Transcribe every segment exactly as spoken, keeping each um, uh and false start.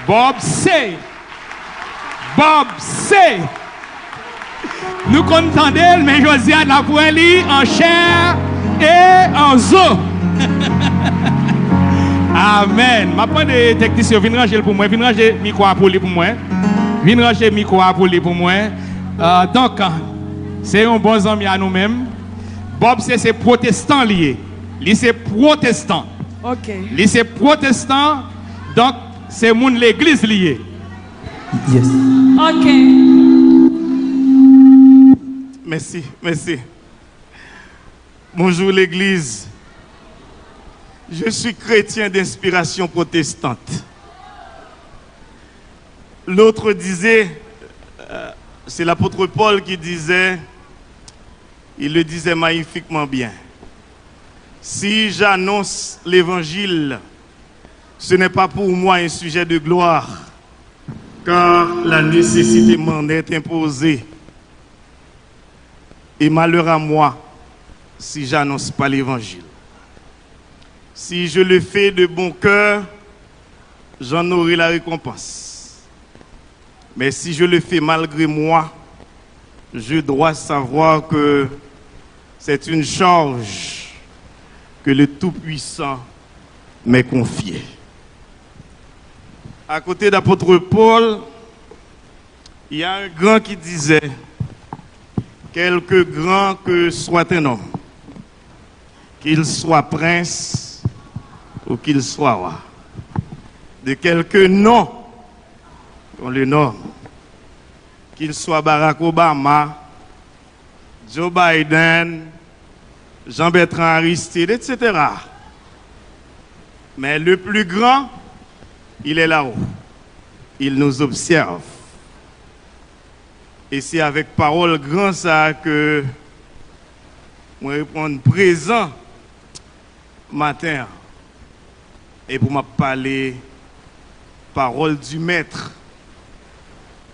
Bob se. Bob se. Nou konn tande l, men jodi a n ap wè li an chè e an zo. Amèn. M ap mande teknisyen yo vin ranje l pou mwen. Vin ranje mikwo a pou li pou mwen. Vin ranje mikwo a pou li pou mwen. Ah, donk, se yon bon zanmi a nou menm. Bob se, se pwotestan li ye. Li se pwotestan. Ok. Li se pwotestan, donk se moun legliz li ye. Yes. Ok. Mèsi, mèsi. Bonjour l'église. Je suis chrétien d'inspiration protestante. L'autre disait, euh, c'est l'apôtre Paul qui disait, il le disait magnifiquement bien. Si j'annonce l'évangile, ce n'est pas pour moi un sujet de gloire, car la nécessité m'en est imposée. Et malheur à moi si j'annonce pas l'évangile. Si je le fais de bon cœur, j'en aurai la récompense. Mais si je le fais malgré moi, je dois savoir que c'est une charge que le Tout-Puissant m'est confiée. À côté d'apôtre Paul, il y a un grand qui disait, quelque grand que soit un homme, qu'il soit prince ou qu'il soit roi, de quelque nom qu'on le nomme, qu'il soit Barack Obama, Joe Biden, Jean-Bertrand Aristide, et cetera. Mais le plus grand, il est là-haut. Il nous observe. E se avèk pawòl gran sa a ke mwen reponn prezan maten an. E pou m ap pale pawòl di mèt.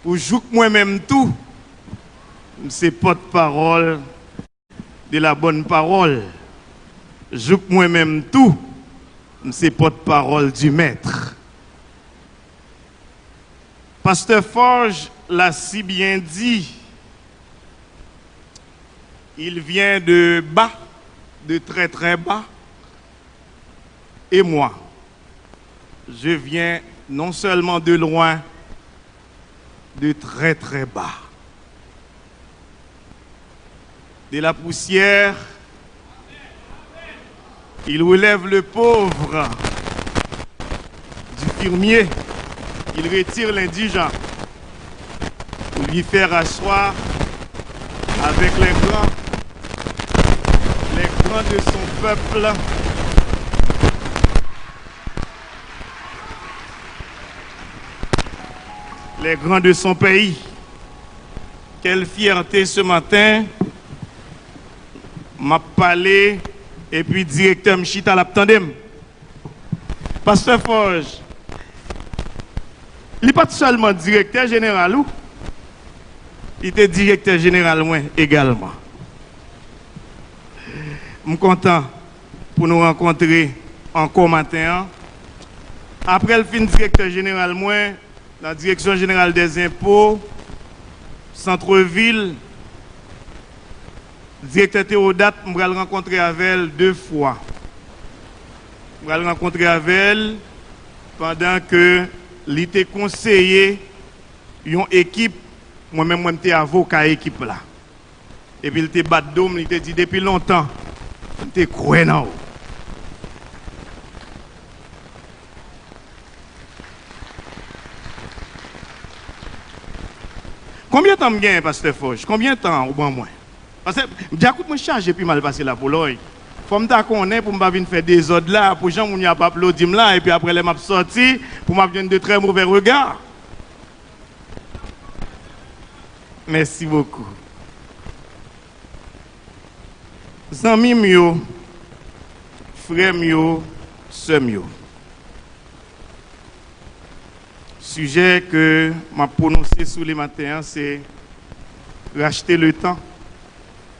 Pou jouk mwen menm tou, m se pòtpawòl de la bonne parole. Jouk mwen menm tou, m se pòtpawòl di mèt. Pasteur Forge l'a si bien dit, il vient de bas, de très très bas, et moi, je viens non seulement de loin, de très très bas. De la poussière, il relève le pauvre du fumier, il retire l'indigent pour lui faire asseoir avec les grands, les grands de son peuple, les grands de son pays. Quelle fierté ce matin, m ap pale, epi direktè m chita, l ap tande m. Pastè Forge, li pa t sèlman direktè jeneral ou, li te direktè jeneral mwen egalman. M kontan pou nou rankontre ankò maten an. Apre l fin direktè jeneral mwen nan Direksyon Jeneral dèzenpo, Santrevil, direktè Tewodat, m pral rankontre avè l de fwa. M pral rankontre avè l pandan ke li te konseye yon ekip, mwen menm, mwen, m te avoka ekip la. Epi l te bat do m, li te di, "Depi lontan, m te kwè nan ou." Konbyen tan m genyen, Pastè Forge? Konbyen tan ou ban mwen? Paske djakout mwen chaje pi mal pase lapolòy. Fò m ta konnen pou m pa vin fè dezòd la, pou jan moun yo ap aplodi m la, epi apre lè m ap sòti, pou m ap jwenn de trè movè rega. Mèsi bokou. Zanmi m yo, frè m yo, sè m yo. Sijè ke m ap pwononse sou li maten an, se racheter le temps,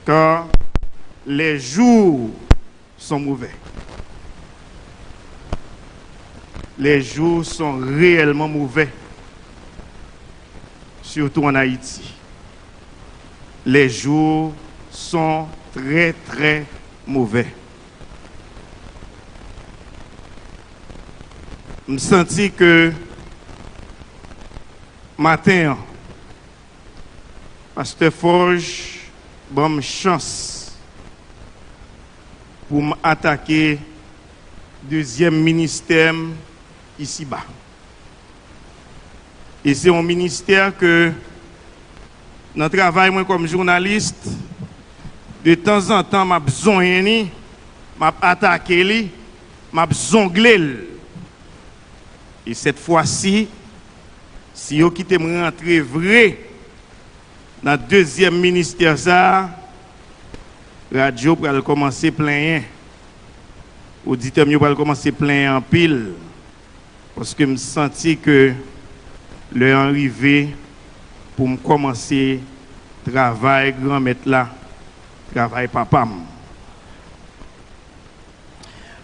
car les jours sont mauvais. Les jours sont réellement mauvais, surtout en Haïti. Les jours sont très, très mauvais. M santi ke maten an, Pastè Forge ban m chans pou m atake dezyèm ministè m isiba. E se yon ministè ke, nan travay mwen kòm jounalis, de tanzantan m ap zonyen li, m ap atake li, m ap zongle l. E sèt fwa si, si yo kite m rantre vre nan dezyèm ministè sa a, radyo pral kòmanse plenyen. Oditè m yo pral kòmanse plenyen anpil, paske m santi ke lè an rive pou m kòmanse travay Granmèt la, travay papa m.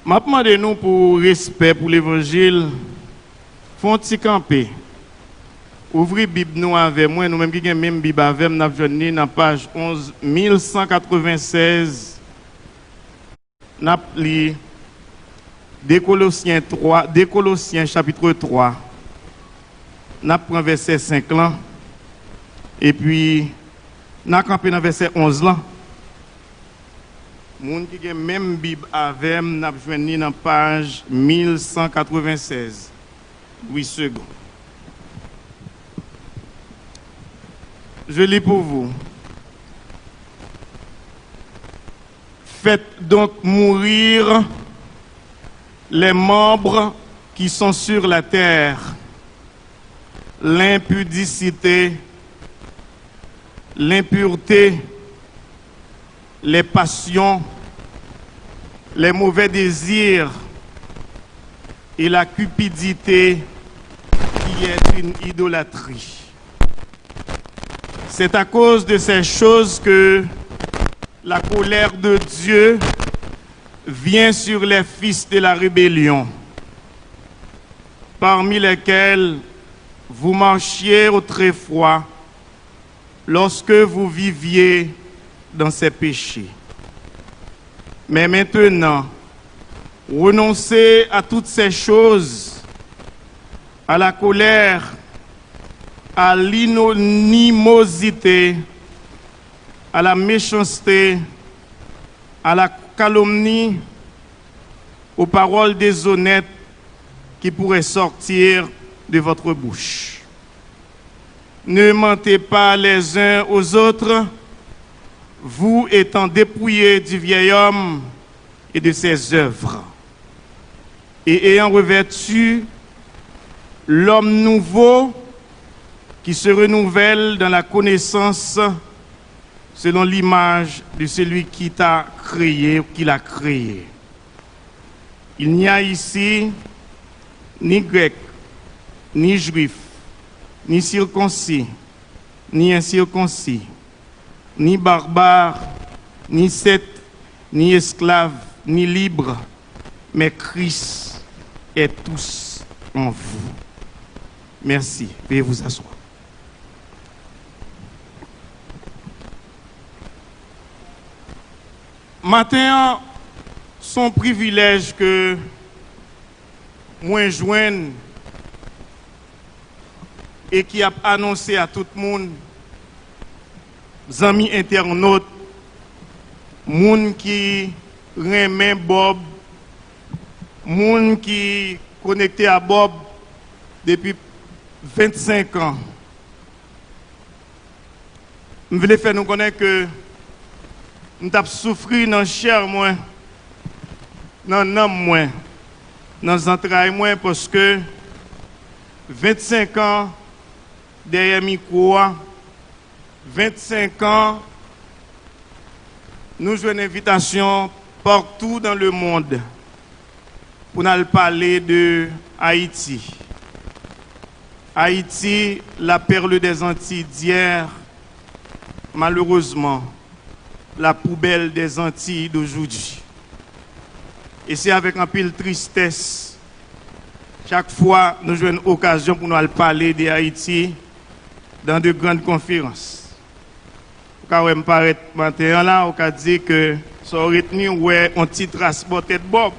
M ap mande nou pou respè pou levanjil, fè yon ti kanpe. Ouvri Bib nou avè mwen, nou menm ki gen menm Bib avè m, n ap jwenn li nan paj onz mil san katreven sèz. N ap li de Kolosyen twa, de Kolosyen chapit twa. N ap pran vèsè senk lan, epi n a kanpe nan vèsè onz lan. Moun ki gen menm Bib avè m, n ap jwenn li nan paj mil san katreven sèz. Louis Segond. Je lis pour vous. Faites donc mourir les membres qui sont sur la terre, l'impudicité, l'impureté, les passions, les mauvais désirs et la cupidité qui est une idolâtrie. C'est à cause de ces choses que la colère de Dieu vient sur les fils de la rébellion, parmi lesquels vous marchiez autrefois lorsque vous viviez dans ces péchés. Mais maintenant, renoncez à toutes ces choses, à la colère, à l'inanimosité, à la méchanceté, à la calomnie, aux paroles déshonnêtes qui pourraient sortir de votre bouche. Ne mentez pas les uns aux autres, vous étant dépouillés du vieil homme et de ses œuvres, et ayant revêtu l'homme nouveau qui se renouvelle dans la connaissance selon l'image de celui qui t'a créé, qui l'a créé. Il n'y a ici ni Grec, ni Juif, ni circoncis, ni incirconcis, ni barbare, ni celte, ni esclave, ni libre, mais Christ est tous en vous. Merci. Veuillez vous asseoir. Maten an, se yon privilèj ke mwen jwenn e ki ap anonse a tout moun, zanmi entènot, moun ki renmen Bòb, moun ki konekte a Bòb depi vennsenk an. M vle fè nou konnen ke m t ap soufri nan chè mwen, nan nanm mwen, nan zantray mwen, paske vennsenk an dèyè mikwo a, vennsenk an, nou jwenn envitasyon partou dans le monde pou n al pale de Ayiti. Ayiti, la perle des Antilles d'hier, malheureusement, la poubelle des Antilles d'aujourd'hui. E se avèk anpil tristès Chak fwa nou jwenn okazyon pou nou al pale de Ayiti dans de grandes conférences. Ou ka wè m parèt maten an la, ou ka di ke sa w retni, ou wè yon ti tras bò tèt Bòb.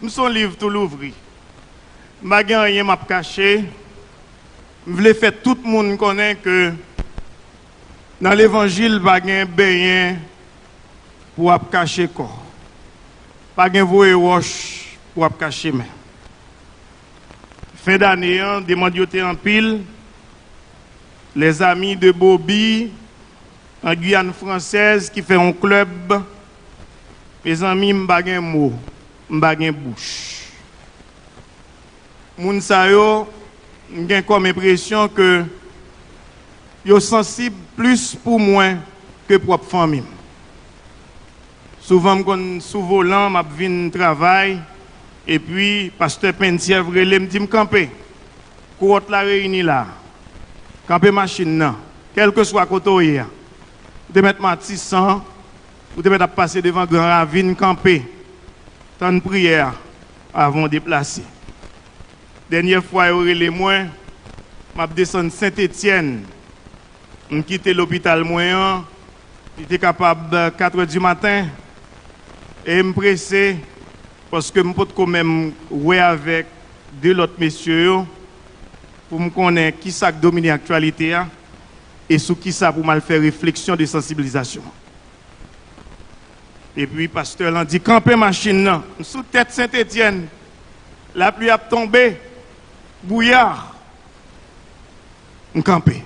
M se yon liv tou louvri. M pa gen anyen m ap kache. M vle fè tout moun konnen ke nan levanjil pa gen benyen pou w ap kache kò. Pa gen voye wòch pou w ap kache men. Fen dane an, demann yo te anpil. Les amis de Bobby en Guyane Française ki fè yon klèb. Mezanmi, m pa gen mo, m pa gen bouch. Moun sa yo, m gen kòm enpresyon ke yo sansib plis pou mwen ke pwòp fanmi m. Souvan m konn sou volan, m ap vin travay, epi pastè Penthièvre rele m, di m, "Kanpe! Kowòt la reyini la. Kanpe machin nan, kèlkeswa kote w ye a. Ou te mèt Matisan, ou te mèt ap pase devan Gran Ravin, kanpe! Tann priyè a avan w deplase." Dènyè fwa yo rele mwen, m ap desann Sentetyèn. M kite lopital mwen an, li te kapab katrè di maten, e m prese, paske m potko menm wè avèk de lòt mesye yo, pou m konnen kisa k domine aktyalite a, e sou kisa pou m al fè refleksyon de sansibilizasyon. Epi pastè lan di, "Kanpe machin nan." M sou tèt Sentetyèn. Lapli ap tonbe. Bouya. M kanpe.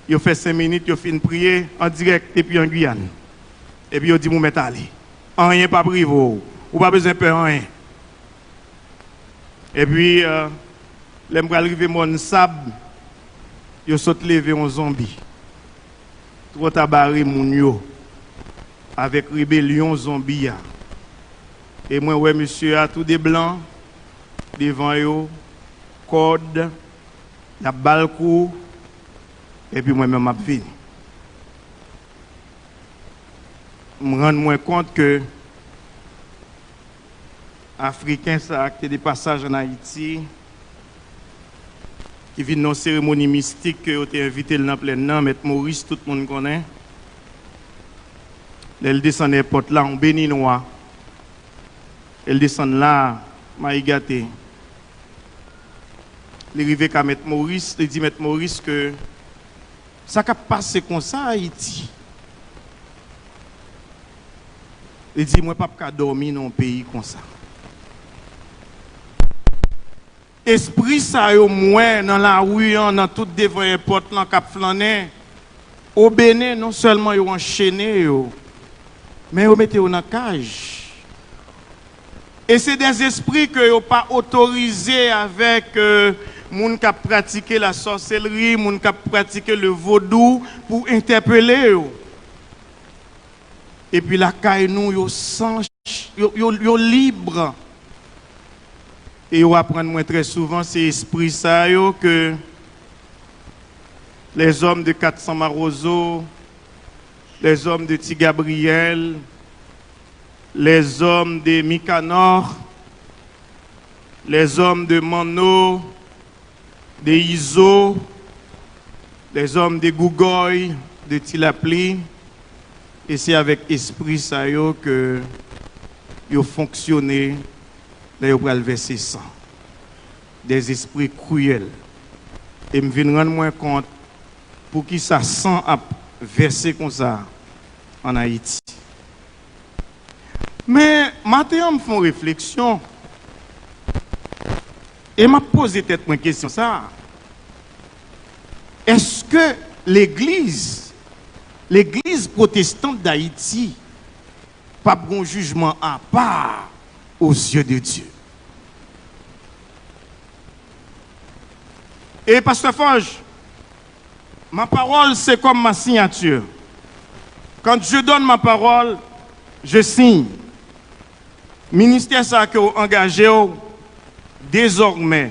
Yo fè senk minit, yo fin priye an dirèk depi an Giyàn. Epi yo di m, "Ou mèt ale. Anyen p ap rive w. Ou pa bezwen pè anyen." Epi, eh, lè m pral rive Mòn Sab, yo sot leve yon zonbi. Twò ta bare moun yo avèk rebelyon zonbi a. E mwen wè mesye a tou de blan devan yo, kòd, l ap ba l kou, epi mwen menm m ap vini. M rann mwen kont ke Afriken sa a ki te de pasaj ann Ayiti, ki vin nan yon seremoni mistik ke yo te envite l nan plèn nan, Mèt Moris, tout moun konnen. Lè l desann èpòt la, yon Beninwa, lè l desann la, Mayi Gate, li rive ka Mèt Moris, li di Mèt Moris ke sa k ap pase konsa Ayiti. Li di, "Mwen p ap ka dòmi nan yon peyi konsa." Espri sa yo m wè nan lari an, nan tout devan èpòt lan k ap flannen, o Benen, non sèlman yo anchene yo, men yo mete yo nan kaj. E se dèzespri ke yo pa otorize avèk, euh, moun k ap pratike lasòselri, moun k ap pratike le vodou pou entèpele yo. Epi lakay nou, yo san, yo, yo, yo lib. E yo aprann mwen trè souvan, se espri sa yo ke lèzòm de kat san Mawozo, lèzòm de Ti Gabriyèl, lèzòm de Mikanò, lèzòm de Manno, de Izo, lèzòm de Gougòy, de Ti Lapli, e se avèk espri sa yo ke yo fonksyone lè yo pral vèse san. Dèzespri kriyèl. E m vin rann mwen kont poukisa san ap vèse konsa ann Ayiti. Men, maten an, m fè yon refleksyon e m ap poze tèt mwen kesyon sa a. Èske legliz, legliz pwotestan d Ayiti, p ap gen yon jijman apa aux yeux de Dieu? E pastè Fòj, ma parole, c'est comme ma signature. Quand je donne ma parole, je signe. Ministè sa ke w angaje w, dezòmè,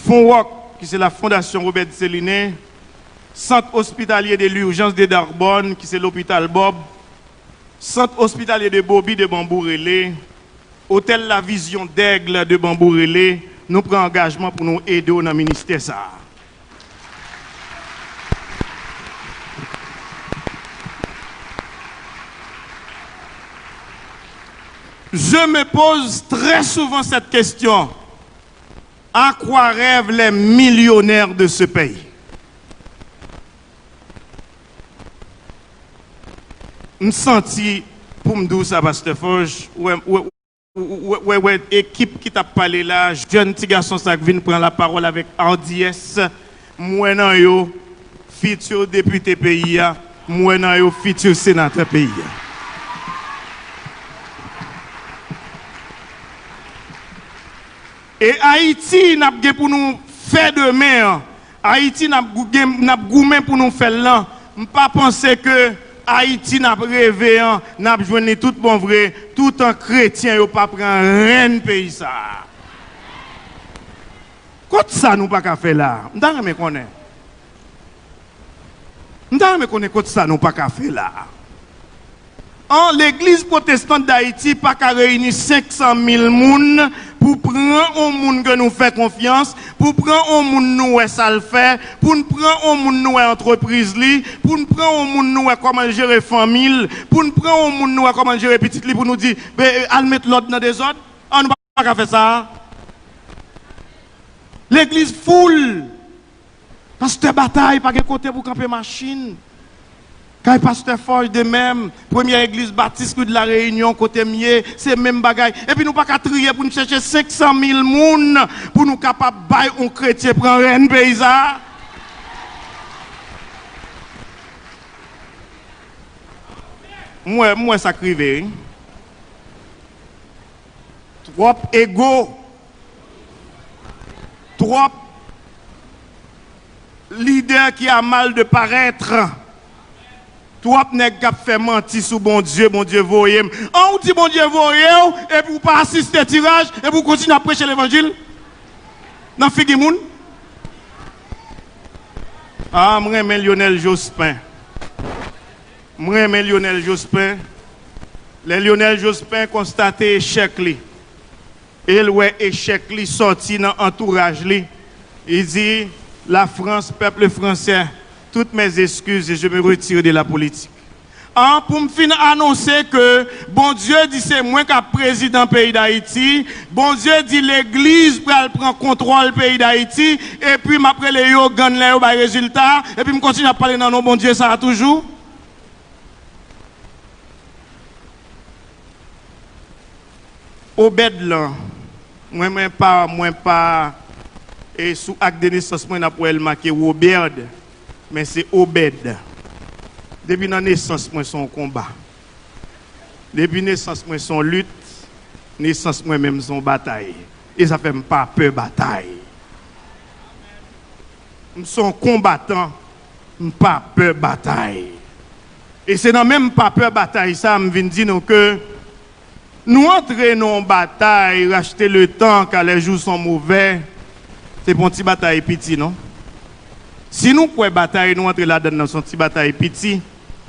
Fonwòk, ki se la Fondation Robert Céliné, Sant Ospitalye de Lurjans de Darbòn, ki se Lopital Bòb, Sant Ospitalye de Bobi de Banbou rele, Otèl La Vision d'Aigle de Banbou rele, nou pran angajman pou nou ede w nan ministè sa a. Je me pose très souvent cette question. À quoi rêvent les millionnaires de ce pays? M santi pou m di w sa, Pastè Forge, ou wè, ou wè, ou wè, ou wè, ou wè ekip ki t ap pale la, jèn ti gason sa k vin pran lapawòl avèk ardiyès, m wè nan yo fitir depite peyi a, m wè nan yo fitir senatè peyi a. E Ayiti n ap gen pou nou fè demen an, Ayiti n ap gou-, gen, n ap goumen pou nou fè l lan, m pa panse ke Ayiti n ap reve an, n ap jwenn li tout bon vre, toutan kretyen yo pa pran renn peyi sa a. Kot sa nou pa ka fè la a? M ta renmen konnen. M ta renmen konnen kot sa nou pa ka fè la a. An, Legliz Pwotestan Dayiti pa ka reyini senk san mil moun pou pran on moun ke nou fè konfyans, pou pran on moun nou wè sa l fè, pou n pran on moun nou wè antrepriz li, pou n pran on moun nou wè kòman l jere fanmi l, pou n pran on moun nou wè kòman l jere pitit li, pou nou di, "Be, al met lòd nan dezòd." An, nou pa ka fè sa a. Legliz full. Pastè Batay pa gen kote pou kanpe machin. Kay Pastè Forge de menm, premyè egliz batis ri de la Reyinyon kote m ye, se menm bagay. Epi nou pa ka triye pou n chèche senk san mil moun pou nou kapab bay on kretyen pran rèn peyi sa a. M wè, m wè sa k rive, wi. Twòp ego. Twòp lidè ki a mal de parèt. Twòp nèg k ap fè manti sou Bondye, Bondye voye m. An, ou di Bondye voye w, epi w pa asiste tiraj, epi w kontinye ap preche levanjil nan figi moun. A, m renmen Lionel Jospin. M renmen Lionel Jospin. Lè Lionel Jospin konstate echèk li, e l wè echèk li sòti nan antouraj li, li di, "La France, peuple français, toutes mes excuses et je me retire de la politique." An, pou m fin anonse ke Bondye di se mwen k ap prezidan peyi Dayiti, Bondye di legliz pral pran kontwòl peyi Dayiti, epi m ap rele yo gann lè yo bay rezilta, epi m kontinye ap pale nan non Bondye sa a toujou. Obèd lan, mwen, mwen pa, mwen pa, e sou ak de nesans mwen, n ap wè l make Wobèd, men se Obèd. Depi nan nesans mwen, se yon konba. Depi nesans mwen, se yon lit, nesans mwen menm, se yon batay. E sa fè m pa pè batay. M se yon konbatan, m pa pè batay. E se nan menm pa pè batay sa, m vin di nou ke nou antre nan yon batay, rachte le tan, car les jours sont mauvais. Se pa yon ti batay piti, non. Si nou kwè batay nou antre ladann nan se yon ti batay piti,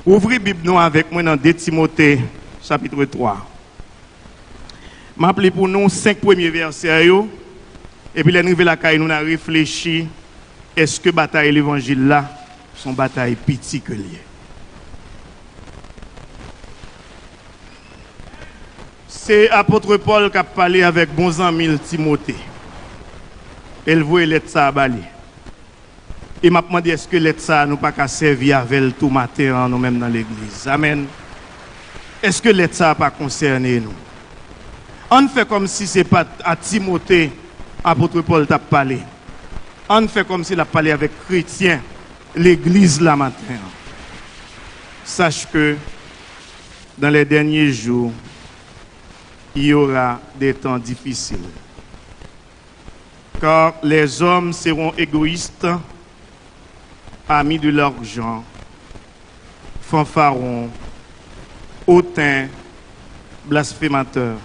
ouvri Bib nou avèk mwen nan de Timote, chapit twa. M ap li pou nou senk premye vèsè yo, epi lè n rive lakay nou, n a reflechi, èske batay levanjil la se yon batay piti ke l ye? Se apot Pòl k ap pale avèk bon zanmi l Timote, e l voye lèt sa a ba li. E m ap mande, èske lèt sa a nou pa ka sèvi avè l tou maten an, nou menm nan legliz? Amèn. Èske lèt sa a pa konsène nou? Ann fè kòmsi se pa t a Timote apot Pòl t ap pale. Ann fè kòmsi l ap pale avèk kretyen legliz la maten an. Sache que dans les derniers jours, il y aura des temps difficiles. Car les hommes seront égoïstes, amis de l'argent, fanfarons, hautains, blasphémateurs,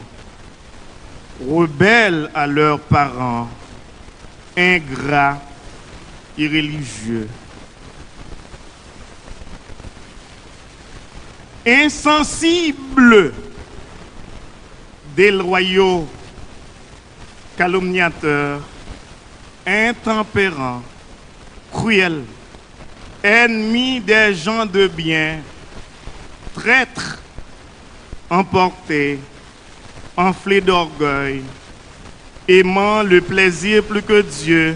rebelles à leurs parents, ingrats, irréligieux, insensibles, Déloyaux, calomniateurs, intempérants, cruels, ennemis des gens de bien, traîtres, emportés, enflés d'orgueil, aimant le plaisir plus que Dieu,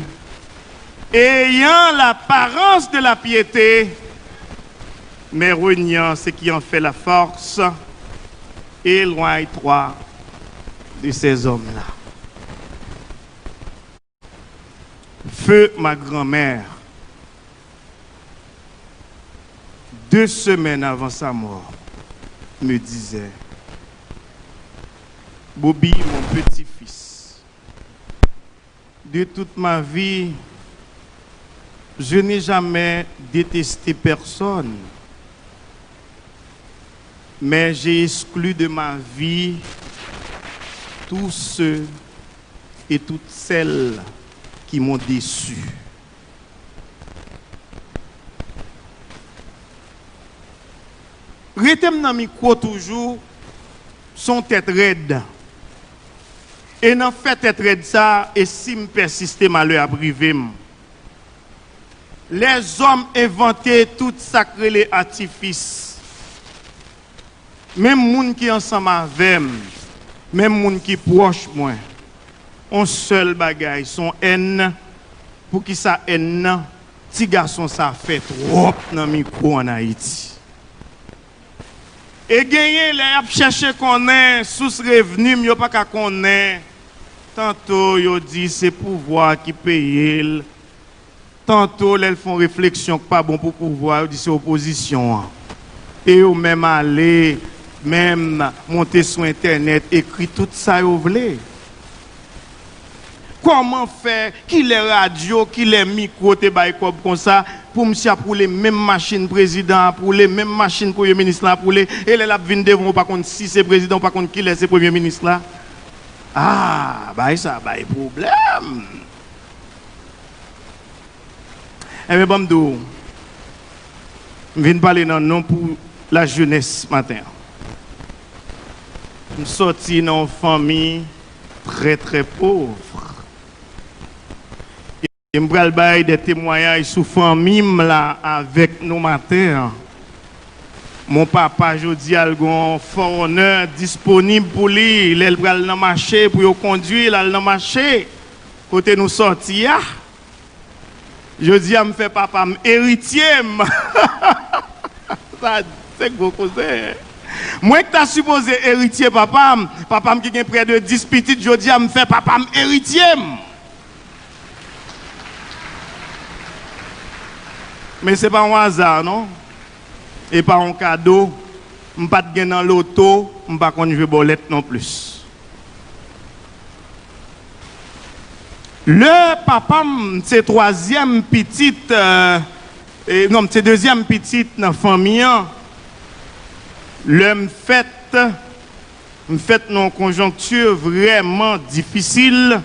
ayant l'apparence de la piété, mais reniant ce qui en fait la force, éloigne-toi de ces hommes-là. Feu ma grand-mère, deux semaines avant sa mort, me disait, Bobby, mon petit-fils, de toute ma vie, je n'ai jamais détesté personne, mais j'ai exclu de ma vie tous ceux et toutes celles qui m'ont déçu. Rete m nan mikwo toujou, se yon tèt rèd. E nan fè tèt rèd sa, e si m pèsiste, malè ap rive m. Lèzòm envante tout sa k rele atifis. Menm moun ki ansanm avè m, menm moun ki pwòch mwen, yon sèl bagay, se yon èn. Poukisa èn nan? Ti gason sa fè twòp nan mikwo ann Ayiti. E genyen lè y ap chèche konnen sous revni m, yo pa ka konnen. Tanto yo di se pouvwa ki peye l, tanto lè l fè yon refleksyon k pa bon pou pouvwa, yo di se opozisyon an. E yo menm ale, menm monte sou entènèt, ekri tout sa yo vle. Kòman fè, kilè radyo, kilè mikwo te bay kòb konsa pou misye ap woule menm machin prezidan ap woule, menm machin premye minis lan ap woule, e lè l ap vin devan w, ou pa konn si se prezidan, ou pa konn kilè se premye minis la? Ah, bagay sa bay pwoblèm. Ebyen, ban m di w, m vin pale nan non pou lajenès maten an. M sòti nan yon fanmi trè, trè pòv. E m pral bay de temwayaj sou fanmi m la avèk nou maten an. Mon papa, jodi a, l gen yon foreigner disponib pou li, lè l pral nan mache, pou yo kondui l al nan mache, kote nou sòti a. Jodi a, m fè papa m eritye m. Sa, se gwo koze. Mwen ki ta sipoze eritye papa m, papa m ki gen prè de dis pitit, jodi a, m fè papa m eritye m. Men se pa yon aza, non. E pa yon kado. M pa t gen nan loto, m pa konn jwe bòlèt non plis. Lè papa m, m se twazyèm pitit, euh, e, non, m se dezyèm pitit nan fanmi an. Lè m fèt, m fèt nan yon konjonkti vrèman difisil.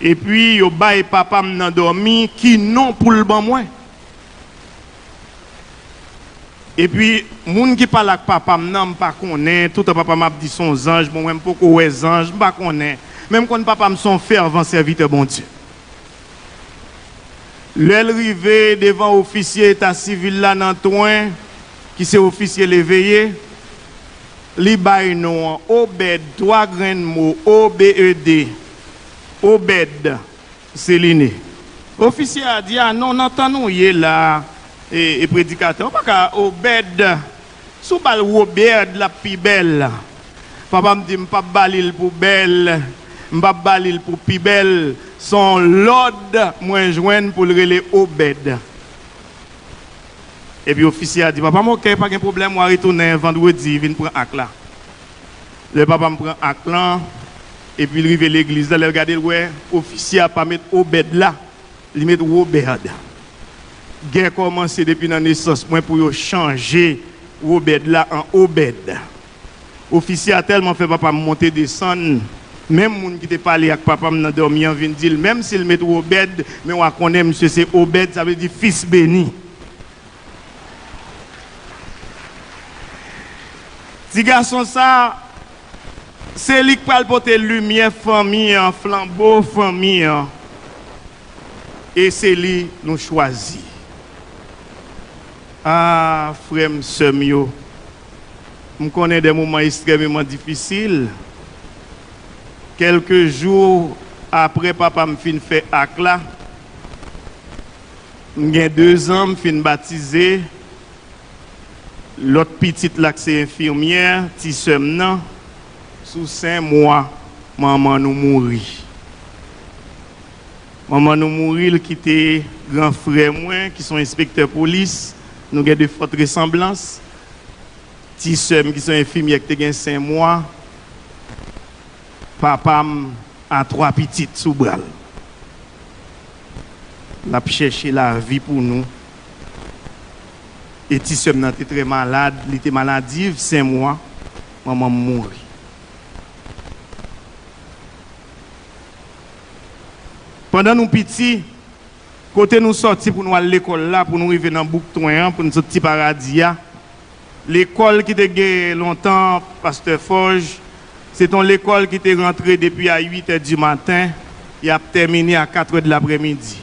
Epi, yo bay papa m nan dòmi ki non pou l ban mwen. Epi, moun ki pale ak papa m nan, m pa konnen. Toutan papa m ap di se yon zanj, bon, mwen, m poko wè zanj, m pa konnen. Men m konn papa m se yon fèvan sèvitè Bondye. Lè l rive devan ofisye eta sivil la nan Twen, ki se ofisye leveye, li bay non an Obèd, twa grenn mo, O B E D, Obèd. Seliné. Ofisye a di, "A non, nan tan nou ye la, e, e predikatè, ou pa ka Obèd. Si w ba l Wobèd, l ap pi bèl." Papa m di, "M p ap ba li l pou bèl, m p ap ba li l pou pi bèl. Se yon lòd mwen jwenn pou l rele Obèd." Epi ofisye a di, "Papa m, oke, pa gen pwoblèm, w a retounen vandredi, vin pran ak la." Lè papa m pran ak lan, epi l rive legliz la, lè l gade, l wè ofisye a pa met Obèd la, li met Wobèd. Gè kòmanse depi nan nesans mwen pou yo chanje Wobèd la an Obèd. Ofisye a tèlman fè papa m monte desann, menm moun ki te pale ak papa m nan dòmi an vin di l, menm si l met Wobèd, men w a konnen misye se Obèd, sa vle di fis beni. Ti gason sa, Se li k pral pote limyè fanmi an, flanbo fanmi an. E se li nou chwazi. A, frè m, sè m yo, m konnen de moman ekstrèmeman difisil. Kèlke jou apre papa m fin fè ak la, m gen dezan, m fin batize. Lòt pitit la k se enfimyè, ti sè m nan, sou senk mwa, manman nou mouri. Manman nou mouri, l kite gran frè mwen, ki se yon enspektè polis, nou gen de fòt resanblans. Ti sè m, ki se yon enfimyè, ki te gen senk mwa, papa m a twa pitit sou bra l. L ap chèche lavi pou nou. E ti sè m nan te trè malad, li te maladiv, senk mwa, manman m mouri. Pandan nou piti, kote nou sòti pou nou al lekòl la, pou nou rive nan Bouktwen an, pou nou sot Ti Paradi a, lekòl ki te gen lontan, Pastè Fòj, se t on lekòl ki te rantre depi a uit è di maten, y ap tèmine a kat è de laprèmidi.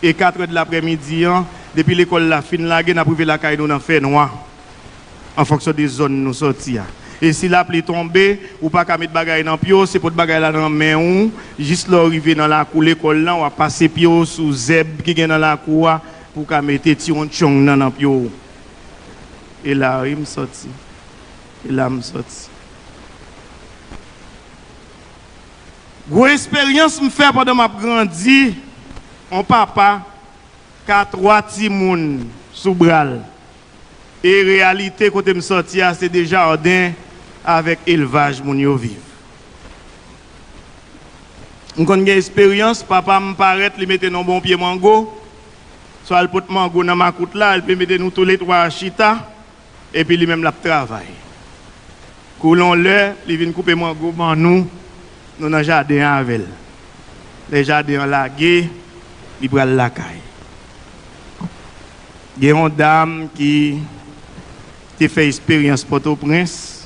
E kat è de laprèmidi an, depi lekòl la fin lage, n ap rive lakay nou nan fènwa, an fonksyon de zòn nou sòti a. E si lapli tonbe, ou pa ka met bagay nan pye w, se pot bagay la nan men w, jis lè w rive nan lakou lekòl lan, w ap pase pye w sou zèb ki gen nan lakou a, pou w ka mete ti wonchong nan nan pye w. E la, wi, m sòti. E la, m sòti. Gwo esperyans m fè pandan m ap grandi, on papa ka twa timoun sou bra l. E reyalite kote m sòti a, se Dejaden avèk elvaj moun yo viv. M konn gen esperyans, papa m parèt, li mete nan bon pye mango, swa l pot mango nan makout la, l pe mete nou toulètwa chita, epi li menm l ap travay. Koule on lè, li vin koupe mango ban nou, nou nan jaden an avè l. Lè jaden an lage, li pral lakay. Gen yon dam ki te fè esperyans Pòtoprens,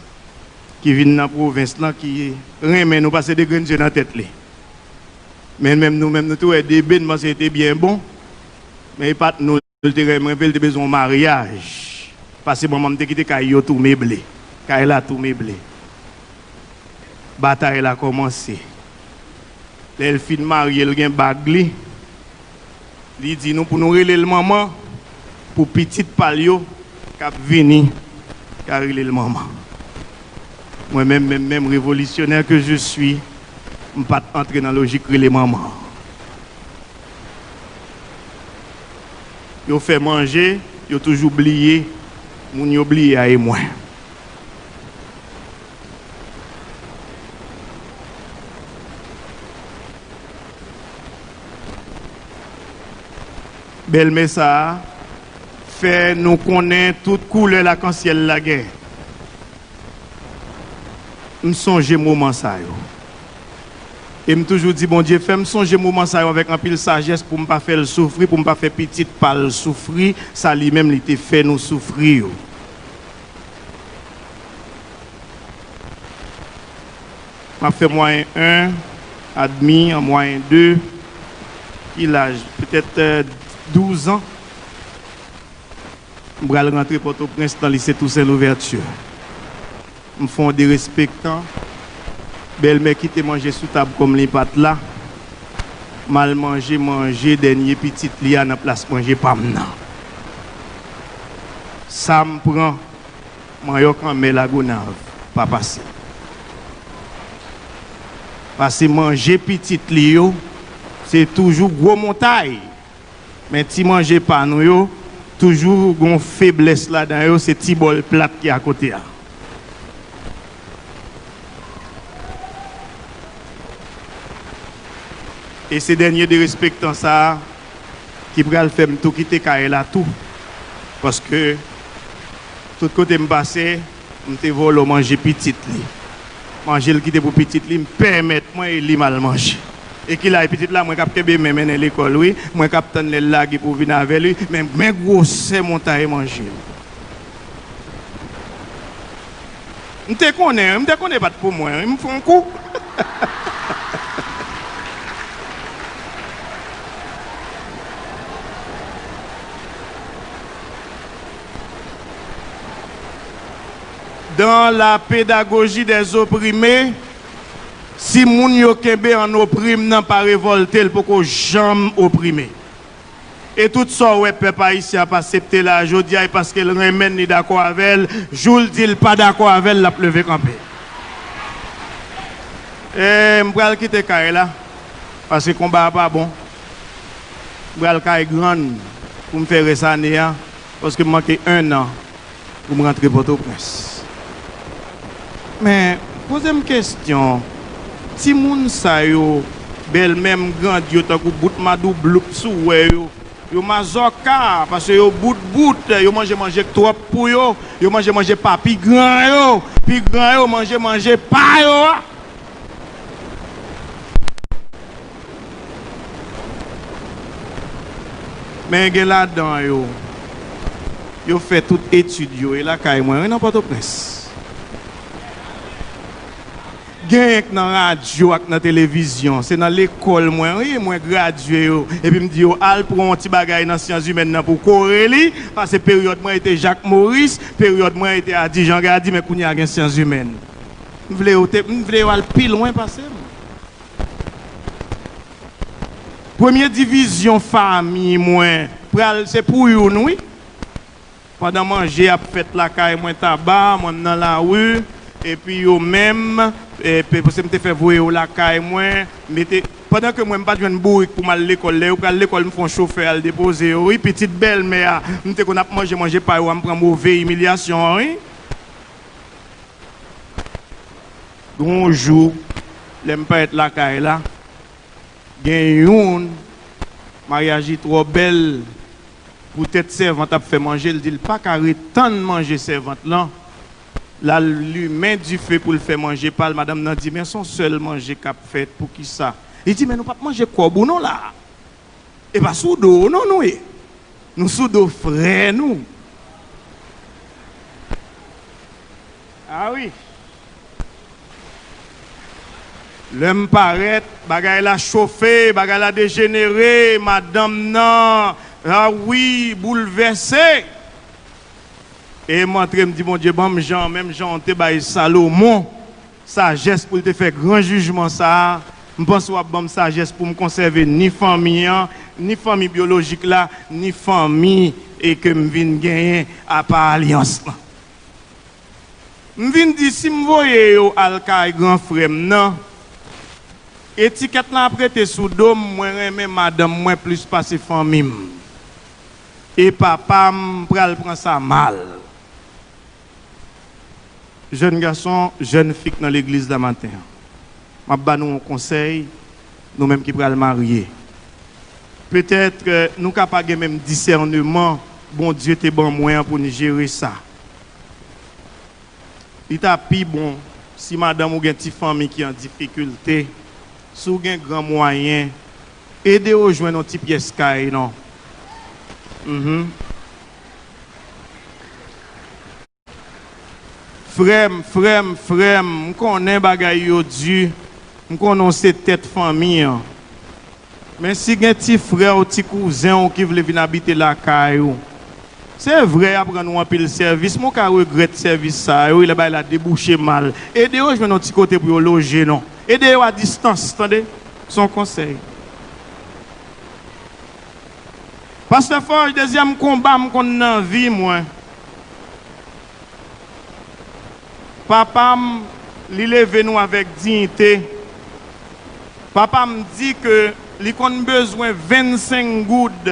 ki vin nan pwovens lan, ki renmen nou, pase de grenn zye nan tèt li. Men menm nou menm, nou te wè debe, n panse li te byen bon, men e pa t nou. L te renmen, men l te bezwen yon maryaj. Pase manman m te kite kay yo tou meble. Kay la tou meble. Batay la kòmanse. Lè l fin marye, l gen bag li. Li di nou pou nou rele l manman, pou pitit pa l yo k ap vini, ka rele l manman. Mwen menm, menm, menm, révolutionnaire que je suis, m pa t antre nan lojik rele manman. Yo fè manje, yo toujou bliye, moun yo bliye a e mwen. Bèlmè sa a fè nou konnen tout koulè lakansyèl la gen. M sonje moman sa yo. E m toujou di Bondye, fè m sonje moman sa yo avèk anpil sajès pou m pa fè l soufri, pou m pa fè pitit pa l soufri, sa li menm li te fè nou soufri yo. M ap fè mwayen en, admi an mwayen de, ki laj? Petèt, euh, douz an. M pral rantre Pòtoprens nan lise Tousen Louvèti. M fè yon derespektan. Bèlmè kite manje sou tab kòm li pa t la. M al manje manje dènye pitit li a nan plas manje pa m nan. Sa m pran, manyòk anmè Lagonav pa pase. Pase manje pitit li yo, se toujou gwo montay. Men ti manje pa nou yo, toujou gon feblès ladan yo, se ti bòl plat ki akote a. E se dènye derespektan sa a ki pral fè m tou kite kay la tou. Paske tout kote m pase, m te vòlò manje pitit li. Manje l kite pou pitit li, m pèmèt mwen e li m al manje. E ki laj pitit la, mwen k ap kenbe men mennen lekòl, wi. Mwen k ap tann lè l lage pou vin avè l, wi. Men, men gwosè montay manje. M te konnen, m te konnen pa t pou mwen, wi, m fè yon kou. Dans la pédagogie des opprimés, si moun yo kenbe an oprim nan pa revòlte, l poko janm oprime. E tout sa w wè pèp ayisyen ap asepte la a jodi a, e paske l renmen l, li dakò avè l. Jou l di l pa dakò avè l, l ap leve kanpe. E m pral kite kay la, paske konba a pa bon. M pral kay grann pou m fè rès ane a, paske m manke en an pou m rantre Pòtoprens. Men, poze m kesyon, timoun sa yo, bèlmè m grandi yo tankou bout madoubloup si w wè yo, yo mazòka, paske yo bout bout, yo manje manje k twòp pou yo, yo manje manje pa pi gran yo, pi gran yo manje manje pa yo a. Men gen ladan yo, yo fè tout etid yo, e lakay mwen, wi, nan Pòtoprens. Genyen k nan radyo ak nan televizyon, se nan lekòl mwen, wi, mwen gradye yo, epi m di yo, al pran yon ti bagay nan syans imèn nan pou kore li, paske peryòd mwen rete Jacques Maurice, peryòd mwen rete Adi Jean Gardy, men kounye a gen syans imèn. M vle yo te, m vle yo al pi lwen pase m. Premye divizyon fanmi mwen pral se pou youn, wi. Pandan manje ap fèt lakay mwen, taba, mwen m nan lari, epi yo menm, e, pe-, paske m te fè voye yo lakay mwen, mete, pandan ke mwen m pa t jwenn bourik pou m al lekòl, lè yo pral lekòl, m fè yon chofè al depoze yo, wi, pitit bèlmè a, m te konn ap manje manje pa yo a, m pran move imilyasyon an, wi. Gon jou, lè m parèt lakay la, gen youn, maryaj li twò bèl, poutèt sèvant ap fè manje, l di l pa ka ret tann manje sèvant lan, l al limen dife pou l fè manje pa l, madanm nan di, men se yon sèl manje k ap fèt, poukisa? Li di, men nou p ap manje kòb ou non la. E pa sou do w non nou ye. Nou sou do frè nou. A wi. Lè m parèt, bagay la chofe, bagay la dejenere, madanm nan, a wi, boulvèse. E m antre, m di, Bondye, ban m jan, menm jan w te bay Salomon sajès pou l te fè gran jijman sa a, m panse w ap ban m sajès pou m konsève ni fanmi an, ni fanmi byolojik la, ni fanmi e ke m vin genyen apa alyans lan. M vin di, si m voye yo al kay gran frè m nan, etikèt lan ap rete sou do m, mwen renmen madanm mwen plis pase fanmi m. E papa m pral pran sa mal. Jèn gason, jèn fi k nan legliz la maten an, m ap ba nou yon konsèy, nou menm ki pral marye. Petèt, euh, nou ka pa gen menm disèneman Bondye te ban mwen an pou n jere sa. Li ta pi bon si madanm ou gen ti fanmi ki an difikilte, si w gen gran mwayen, ede yo jwenn yon ti pyès kay non. Mhm. Frè m, frè m, frè m, m konnen bagay yo di, m konnen w se tèt fanmi an. Men si gen ti frè w, ti kouzen w ki vle vin abite lakay ou, se vre y ap rann ou anpil sèvis, men w ka regrèt sèvis sa yo, lè bagay la debouche mal. Ede yo jwenn yon ti kote pou yo loje non. Ede yo a distans, tande? Se yon konsèy. Pastè Forge, dezyèm konba m konn nan vi mwen. Papa m, li leve nou avèk diyite. Papa m di ke li konn bezwen vennsenk goud,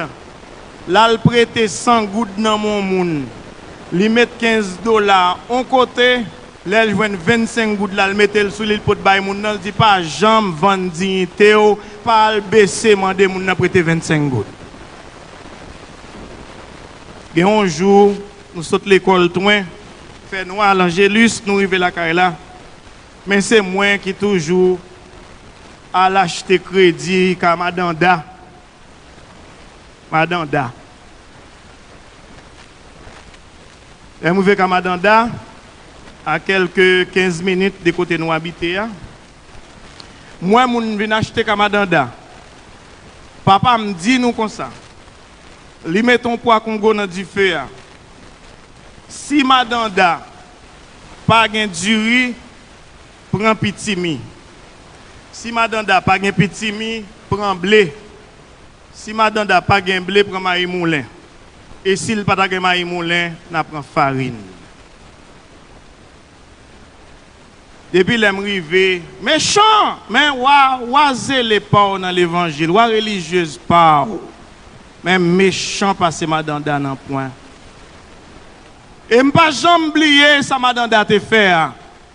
l al prete san goud nan men yon moun. Li met kenz dola yon kote, lè l jwenn vennsenk goud la, l mete l sou li, l pot bay moun nan, l di, pa janm vann diyite w, pa al bese mande moun nan prete vennsenk goud. Gen yon jou, nou sot lekòl Twen, fè nwa Lanjelis, nou rive lakay la. Men se mwen ki toujou al achte kredi ka madan Da. Madan Da. Lè m rive ka madan Da, A kèlke kenz minit de kote nou abite a, m wè moun vin achte kay Madan Da. Papa m di nou konsa, li mete yon pwa Kongo nan dife a. Si Madan Da pa gen diri, pran pitimi. Si Madan Da pa gen pitimi, pran ble. Si Madan Da pa gen ble, pran mayi moulen. E si l pa ta gen mayi moulen, n a pran farin. Depi lè m rive, mechan, men wa, wa zele pa w nan levanjil, wa relijyez pa w, men mechan pase Madan Da nan pwen. E m pa janm bliye sa Madan Da te fè a.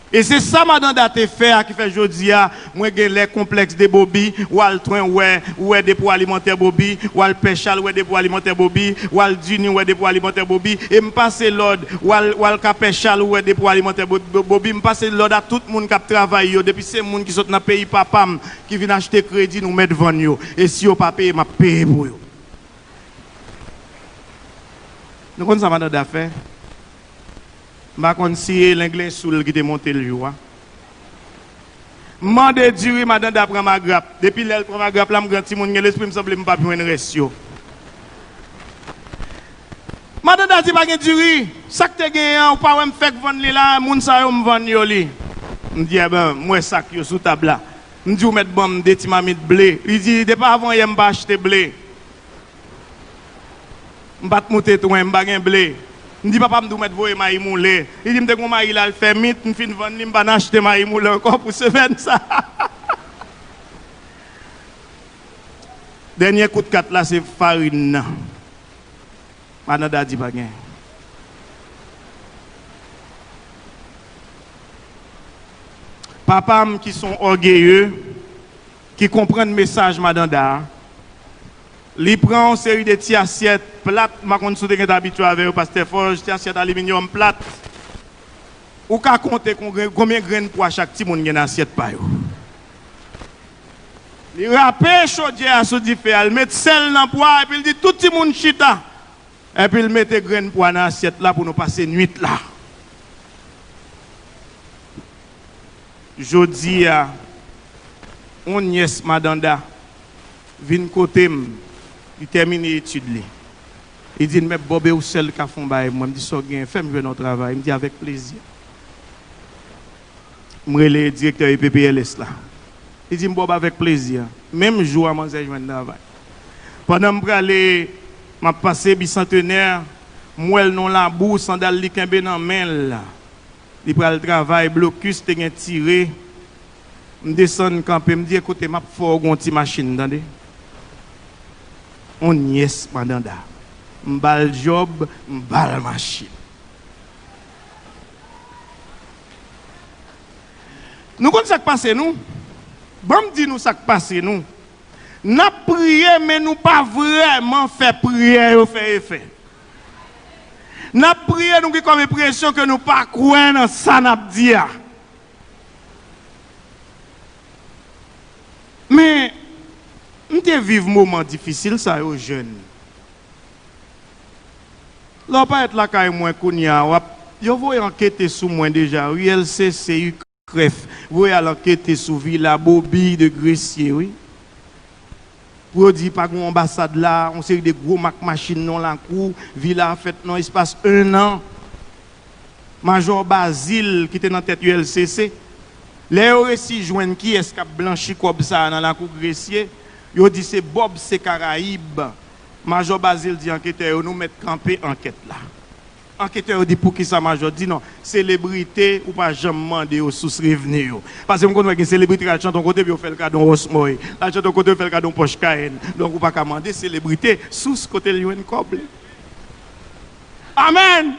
E se sa Madan Da te fè a ki fè jodi a, mwen gen lè konplèks de Bobi, w al Twen, w wè, w wè depo alimantè Bobi, w al Pèchal, w wè depo alimantè Bobi, w al Dini, w wè depo alimantè Bobi, e m pase lòd, w al, w al ka Pèchal, w wè depo alimantè Bo-, Bo-, Bobi, m pase lòd a tout moun k ap travay yo, depi se moun ki sot nan peyi papa m, ki vin achte kredi, nou mèt vann yo. E si yo pa peye, m ap peye pou yo. Nou konn sa Madan Da fè? M pa konn si e lenglen sou l ki te monte l jou a. M mande diri, Madan Da pran magrap. Depi lè l pran magrap la, m gran timoun, gen lespri m sanble m p ap jwenn rès yo. Madan Da di pa gen diri. Sa k te genyen an, ou pa wè m fèk vann li la, moun sa yo m vann yo li. M di, enben, m wè sak yo sou tab la. M di, ou mèt ban m de ti mamit ble. Li di, depi avan yè m pa achte ble. M pa t moute Twen, m pa gen ble. M di papa m di w mèt voye mayi moulen. Li di m te gen yon mayi la, l fè mit, m fin vann li, m pa nan achte mayi moulen ankò pou semèn sa. Dènye kout kat la, se farin nan. Madan Da di pa gen. Papa m ki se yon ògeye, ki konprann mesaj Madan Da a, li pran yon seri de ti asyèt plat, m pa konn si w te gentan abitye avè yo, Pastè Fòj, ti asyèt aliminyòm plat. Ou ka konte kon gren-, konbyen grenn pwa chak timoun gen nan asyèt pa yo. Li rape chodyè a sou dife a, li met sèl nan pwa, epi l di tout timoun chita. Epi l mete grenn pwa nan asyèt la pou nou pase nwit la. Jodi a, yon nyès Madan Da vin kote m, li tèmine etid li. Li di m, "Mèt Bòb, e ou sèl ka fè yon bagay pou mwen?" M di, "Sa w genyen?" "Fè m jwenn yon travay." M di, "Avèk plezi." M rele direktè E P P L S la. Li di m, "Bòb, avèk plezi." Menm jou a, manzè jwenn travay. Pandan m prale, m ap pase Bisantenè, m wè l nan yon labou, sandal li kenbe nan men l. Li pral travay, blokis te gen tire. M desann kanpe, m di, "Ekoute, m ap fè w gon ti machin, tande." On nyès Madan Da. M ba l djòb, m ba l machin. Nou konn sa k pase nou? Ban m di nou sa k pase nou. N ap priye, men nou pa vrèman fè priyè yo fè efè. N ap priye, nou gen kòm enpresyon ke nou pa kwè nan sa n ap di a. Men, m te viv moman difisil sa yo jèn. Lè w parèt lakay mwen kounye a, w ap, yo voye ankete sou mwen deja, wi, L C C, wi, krèf, voye al ankete sou vila Bobby de Gressier, wi. Pou yo di pa gen yon anbasad la, yon seri de gwo mak machin nan lakou, vila a fèt nan espas en an. Majò Bazil ki te nan tèt U L C C, lè yo resi jwenn kiyès k ap blanchi kòb sa a nan lakou Gressier, yo di se Bòb, se Karayib. Majò Bazil di anketè yo, "Nou mèt kanpe ankèt la." Anketè yo di, "Poukisa, Majò?" Di, "Non, selebrite, ou pa janm mande yo sous revni yo." Paske m konn wè gen selebrite k al chante yon kote, epi yo fè l kado yon Rolls Royce. L al chante yon kote, yo fè l kado yon Porsche Cayenne. Donk, ou pa ka mande selebrite sous kote l jwenn kòb li. Amèn!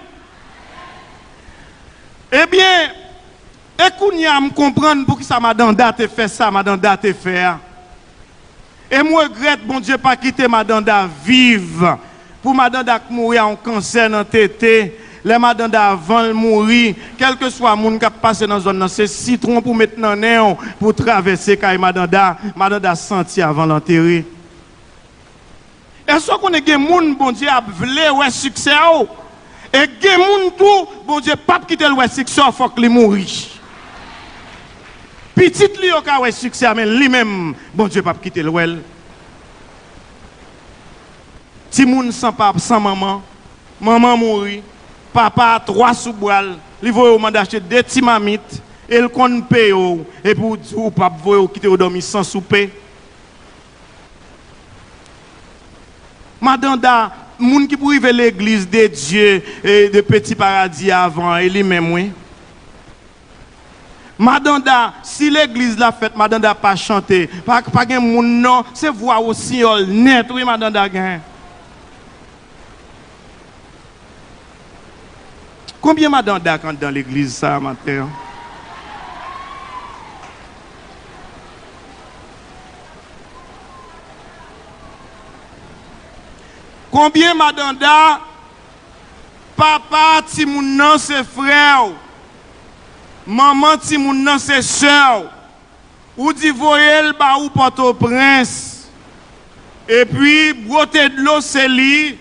Ebyen, e kounye a m konprann poukisa Madan Da te fè sa Madan Da te fè a. E m regrèt Bondye pa kite Madan Da viv. Pou Madan Da k mouri a yon kansè nan tete, lè Madan Da avan l mouri, kèlkeswa moun k ap pase nan zòn nan, se sitwon pou met nan nen w pou travèse kay Madan Da. Madan Da santi avan l antere. Èske w konnen gen moun Bondye ap vle wè siksè w? E gen moun tou, Bondye p ap kite l wè siksè w, fòk li mouri. Pitit li yo ka wè siksè a, men li menm, Bondye p ap kite l wè l. Timoun san papa, san manman, manman mouri, papa a twa sou bra l, li voye w mande achte de ti mamit, e l konn peye w, epi w di w p ap voye w kite w dòmi san soupe. Madanda, moun ki pou rive legliz de Dye, e de Peti Paradi avan, e li menm, wi. Madanda, si legliz la fèt, Madanda pa chante, pa, pa gen moun non, se vwa wosiyòl nèt, wi, Madanda gen. Konbyen Madanda k anndan legliz sa a maten an? Konbyen Madanda, papa timoun nan se frè w, manman timoun nan se sè w, ou di voye l ba ou Pòtoprens, epi bwote dlo se li,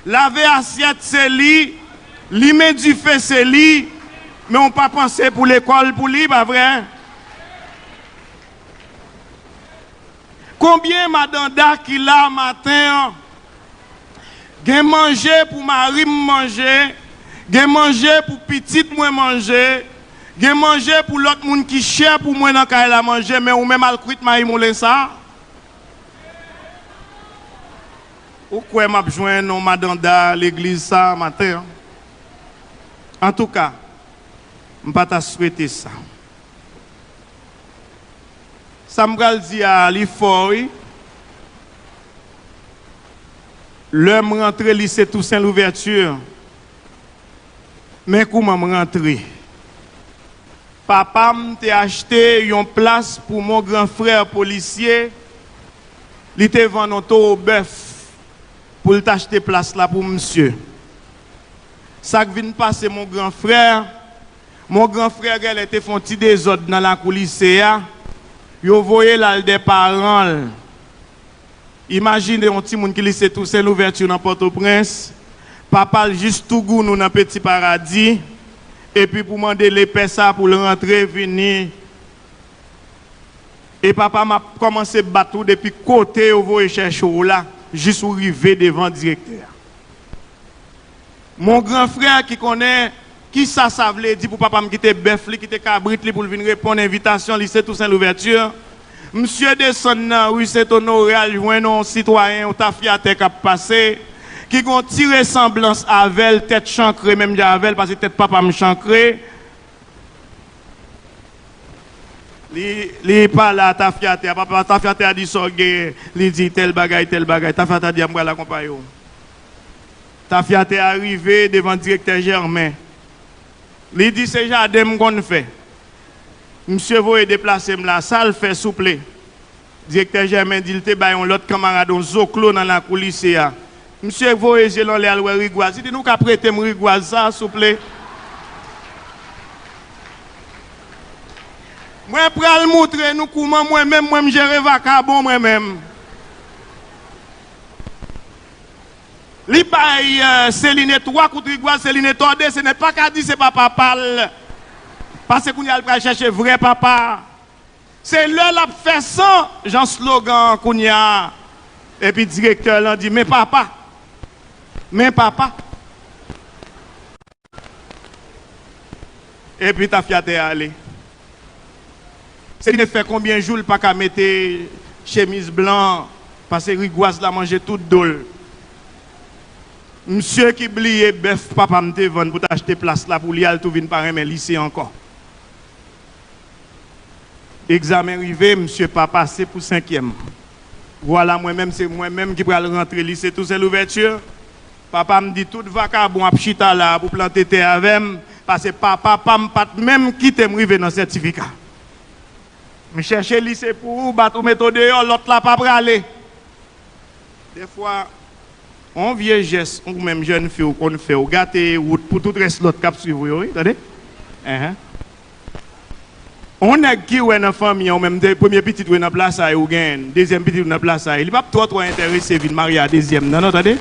lave asyèt se li, limen dife se li, men w pa panse pou lekòl pou li, pa vre? Konbyen Madanda ki la maten an? Gen manje pou mari m manje, gen manje pou pitit mwen manje, gen manje pou lòt moun ki chè pou mwen nan kay la manje, men ou menm al kwit mayi moulen sa? Ou kwè m ap jwenn yon Madanda legliz sa maten an? Antouka, m pa ta swete sa. Sa m pral di a, li fò, wi. Lè m rantre lise Tousen Louvèti, men kouman m rantre. Papa m te achte yon plas pou mon gran frè polisye, li te vann yon towo bèf pou l t achte plas la pou misye. Sa k vin pase mon gran frè, mon gran frè genlè te fè yon ti dezòd nan lakou lise a, yo voye l al dè paran l. Imajine yon timoun ki lise Tousen Louvèti nan Pòtoprens, papa l jis tou gounou nan Peti Paradi, epi pou mande lepè sa pou l rantre vini. E papa m ap kòmanse bat ou depi kote yo voye chèche w la, jis ou rive devan direktè a. Mon gran frè ki konnen kisa sa vle di pou papa m kite bèf li, kite kabrit li pou l vin reponn envitasyon lise Tousen Louvèti. Misye desann nan ri Sent Onore al jwenn yon sitwayen, yon tafyatè k ap pase, ki gen yon ti resanblans avè l, tèt chankre menm jan avè l, paske tèt papa m chankre. Li, li pale a tafyatè a, papa tafyatè a di sa w gen, li di tèl bagay, tèl bagay. Tafyatè a di a m pral akonpaye w. Tafyatè a rive devan direktè Jèmen. Li di se jaden m konn fè. Misye voye deplase m la, sa l fè souple? Direktè Jèmen di l te bay yon lòt kanmarad yon zoklo nan lakou lise a. Misye voye zye l anlè al wè rigwaz. Li di nou ka prete m rigwaz sa souple? Mwen pral moutre nou kouman mwen menm mwen m jere vakabon mwen menm. Li bay Seline twa kout rigwaz, Seline tòde, Seline pa ka di se pa papa l. Paske kounye a l pral chèche vrè papa. Se lè l ap fè san, jan slogan an kounye a. Epi direktè lan di, men papa, men papa. Epi tafyatè a ale. Seline fè konbyen jou l pa ka mete chemiz blan, paske rigwaz la manje tout do l. Misye ki bliye bèf papa m te vann pou t achte plas la pou li a, l tou vin pa renmen lise ankò. Egzamen rive, misye pa pase pou senkyèm. Vwala mwen menm, se mwen menm ki pral rantre lise Tousen Louvèti. Papa m di tout vakabon ap chita la a pou plante tè avè m, paske papa pa m pa t menm kite m rive nan sètifika. M chèche lise pou ou, bat ou, mete w deyò, lòt la pa prale. Dèfwa, yon vye jès ou menm jèn fi w konn fè, ou gate wout pou tout rès lòt k ap swiv ou yo, wi, tande? Enhen. On nèg ki wè nan fanmi an, ou menm de, premye pitit ou nan plasay ou genyen, dezyèm pitit ou nan plasay, li p ap twò twò enterese vin marye a dezyèm nan, non, tande?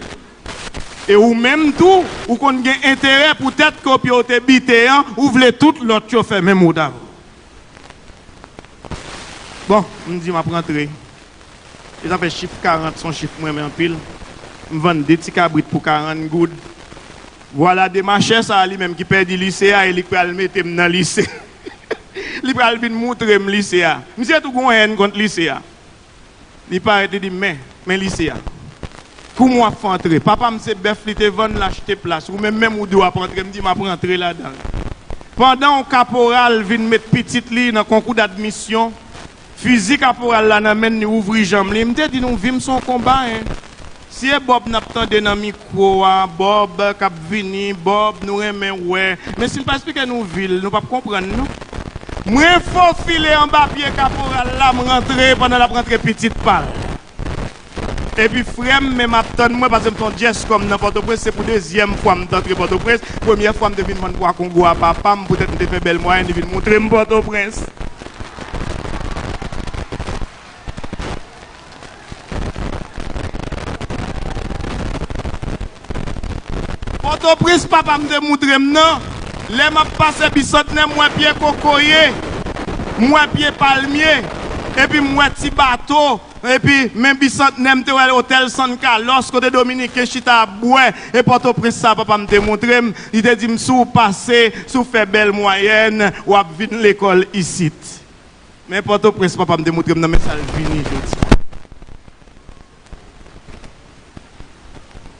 E ou menm tou, ou konn gen enterè poutèt ke w te bite an, ou vle tout lòt yo fè menm wout avè w. Bon, m di m ap rantre. E sa fè chif karant se yon chif mwen renmen anpil. M vann de ti kabrit pou karant goud. Vwala demachè sa a li menm ki pèdi lise a e li k pral mete m nan lise. Li pral vin moutre m lise a. Misye tou gon hèn kont lise a. Li parèt, li di m, men, men lise a. Kouman w ap fè antre? Papa m se bèf li te vann, l achte plas. Ou menm menm ou di w ap antre, m di m ap rantre ladan l. Pandan yon kaporal vin met pitit li nan konkou dadmisyon, fizi kaporal la nan men l, li ouvri janm li. M te di nou, vi m se yon konba, en. Si e Bòb n ap tande nan mikwo a, Bòb k ap vini, Bòb, nou renmen wè. Men si n pa eksplike nou vi l, nou p ap konprann, non. Mwen fofile anba pye kaporal la, m rantre pandan l ap rantre pitit pa l. Epi frè m menm ap tann mwen, paske m se yon dyèskòm nan Pòtoprens, se pou dezyèm fwa m t antre Pòtoprens. Premyè fwa m te vin vann pwa kongo a papa m, poutèt m te fè bèl mwayèn, li vin moutre m Pòtoprens. Pòtoprens papa m te moutre m nan, lè m ap pase Bisantnè, m wè pye kokoye, m wè pye palmye, epi m wè ti bato, epi men Bisantnè, m te wè otèl San Carlos, kote Dominiken chita ap bwè, e Pòtoprens sa papa m te moutre m, li te di m, si w pase, si w fè bèl mwayèn, w ap vin lekòl isit. Men Pòtoprens papa m te moutre m nan, men sa l vini jodi a.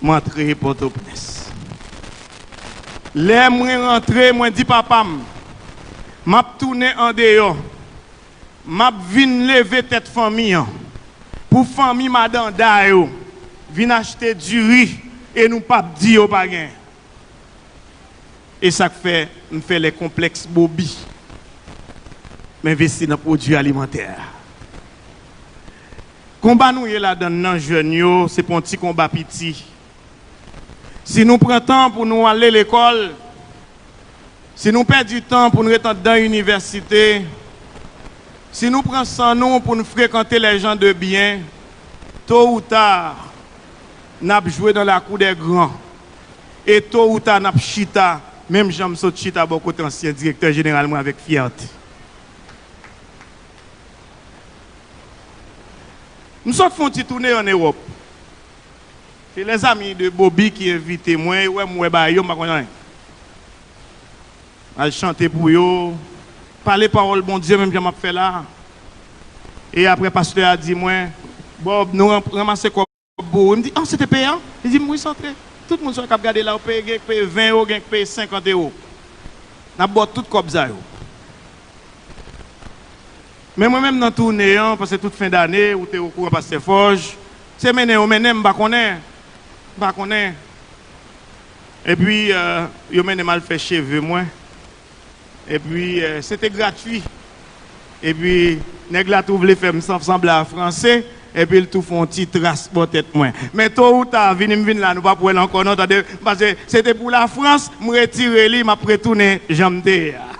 M antre Pòtoprens. Lè mwen rantre, mwen di papa m, m ap tounen andeyò. M ap vin leve tèt fanmi an. Pou fanmi Madanda yo vin achte diri e nou p ap di yo pa gen. E sa k fè m fè lè konplèks Bobi. M envesti nan pwodui alimantè. Konba nou ye ladann nan, jèn yo, se pa yon ti konba piti. Si nou pran tan pou nou ale lekòl, si nou pèdi tan pou n ret anndan inivèsite, si nou pran san nou pou n frekante les gens de bien, tôt ou tard, n ap jwe dans la cour des grands. E tôt ou tard, n ap chita, menm jan m sot chita bò kote ansyen direktè jeneral mwen avèk fyète. M sot fè yon ti toune ann Ewòp. Se lèzami de Bobi ki envite mwen, e wè m wè bagay yo, m pa konn anyen. Al chante pou yo, pale pawòl Bondye, menm jan m ap fè la a. E apre, pastè a di mwen, Bòb, nou ran-, ranmase kòb pou ou. M di, an, se te peye an? Li di m, wi, sa antre. Tout moun sa w k ap gade la, yo peye, gen k peye ven ewo, gen k peye senkant ewo. N ap ba w tout kòb sa yo. Men mwen menm nan toune an, paske tout fen dane, ou te okouran pastè Fòj, se mennen yo mennen m, m pa konnen. M pa konnen. Epi, euh, yo mennen m al fè cheve mwen. Epi, euh, se te gratui. Epi, nèg la tou vle fè m san-, sanble a franse, epi l tou fè yon ti tras bò tèt mwen. Men tôt ou tard, vini m vin la, nou p ap wè l ankò non, tande, paske se te pou Lafrans, m retire li, m ap retounen jan m te ye a.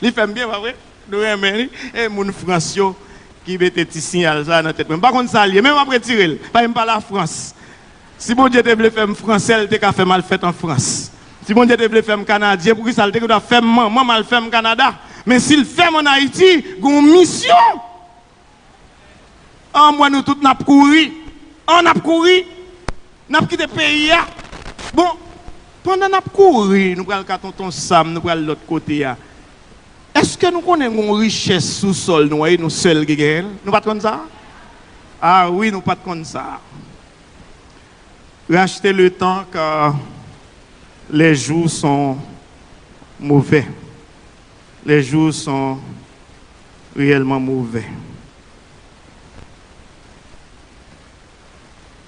Li fè m byen, pa vre? Nou renmen li? E moun Frans yo ki mete ti siyal sa a nan tèt mwen. M pa konn sa l ye, men m ap retire l. Paske m pa Lafrans. Si Bondye te vle fè m fransè, l te ka fè m al fèt an Frans. Si Bondye te vle fè m kanadyen, poukisa l te dwe fè m manman m al fè m Kanada? Men si l fè m ann Ayiti, gen yon misyon. An, m wè nou tout n ap kouri. An, n ap kouri. N ap kite peyi a. Bon, pandan n ap kouri, nou pral ka Tonton Sam, nou pral lòt kote a. Èske nou konnen gen yon richès sou sòl nou an, e nou sèl ki genyen l? Nou pa t konn sa? A wi, nou pa t konn sa. Racheter le temps, car les jours sont mauvais. Les jours sont réellement mauvais.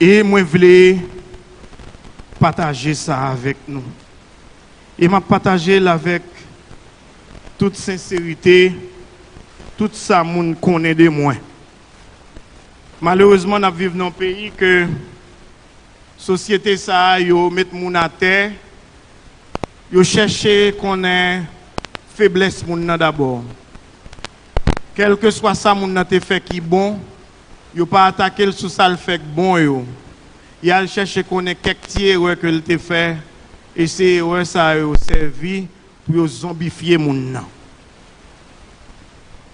E mwen vle pataje sa avèk nou. E m ap pataje l avèk tout senserite, tout sa moun konnen de mwen. Malerezman, n ap viv nan yon peyi ke sosyete sa a, yo met moun atè, yo chèche konnen feblès moun nan dabò. Kèlkeswa sa moun nan te fè ki bon, yo pa atake l sou sa l fè k bon yo. Y al chèche konnen kèk ti erè ke l te fè, e se erè sa yo sèvi pou yo zonbifye moun nan.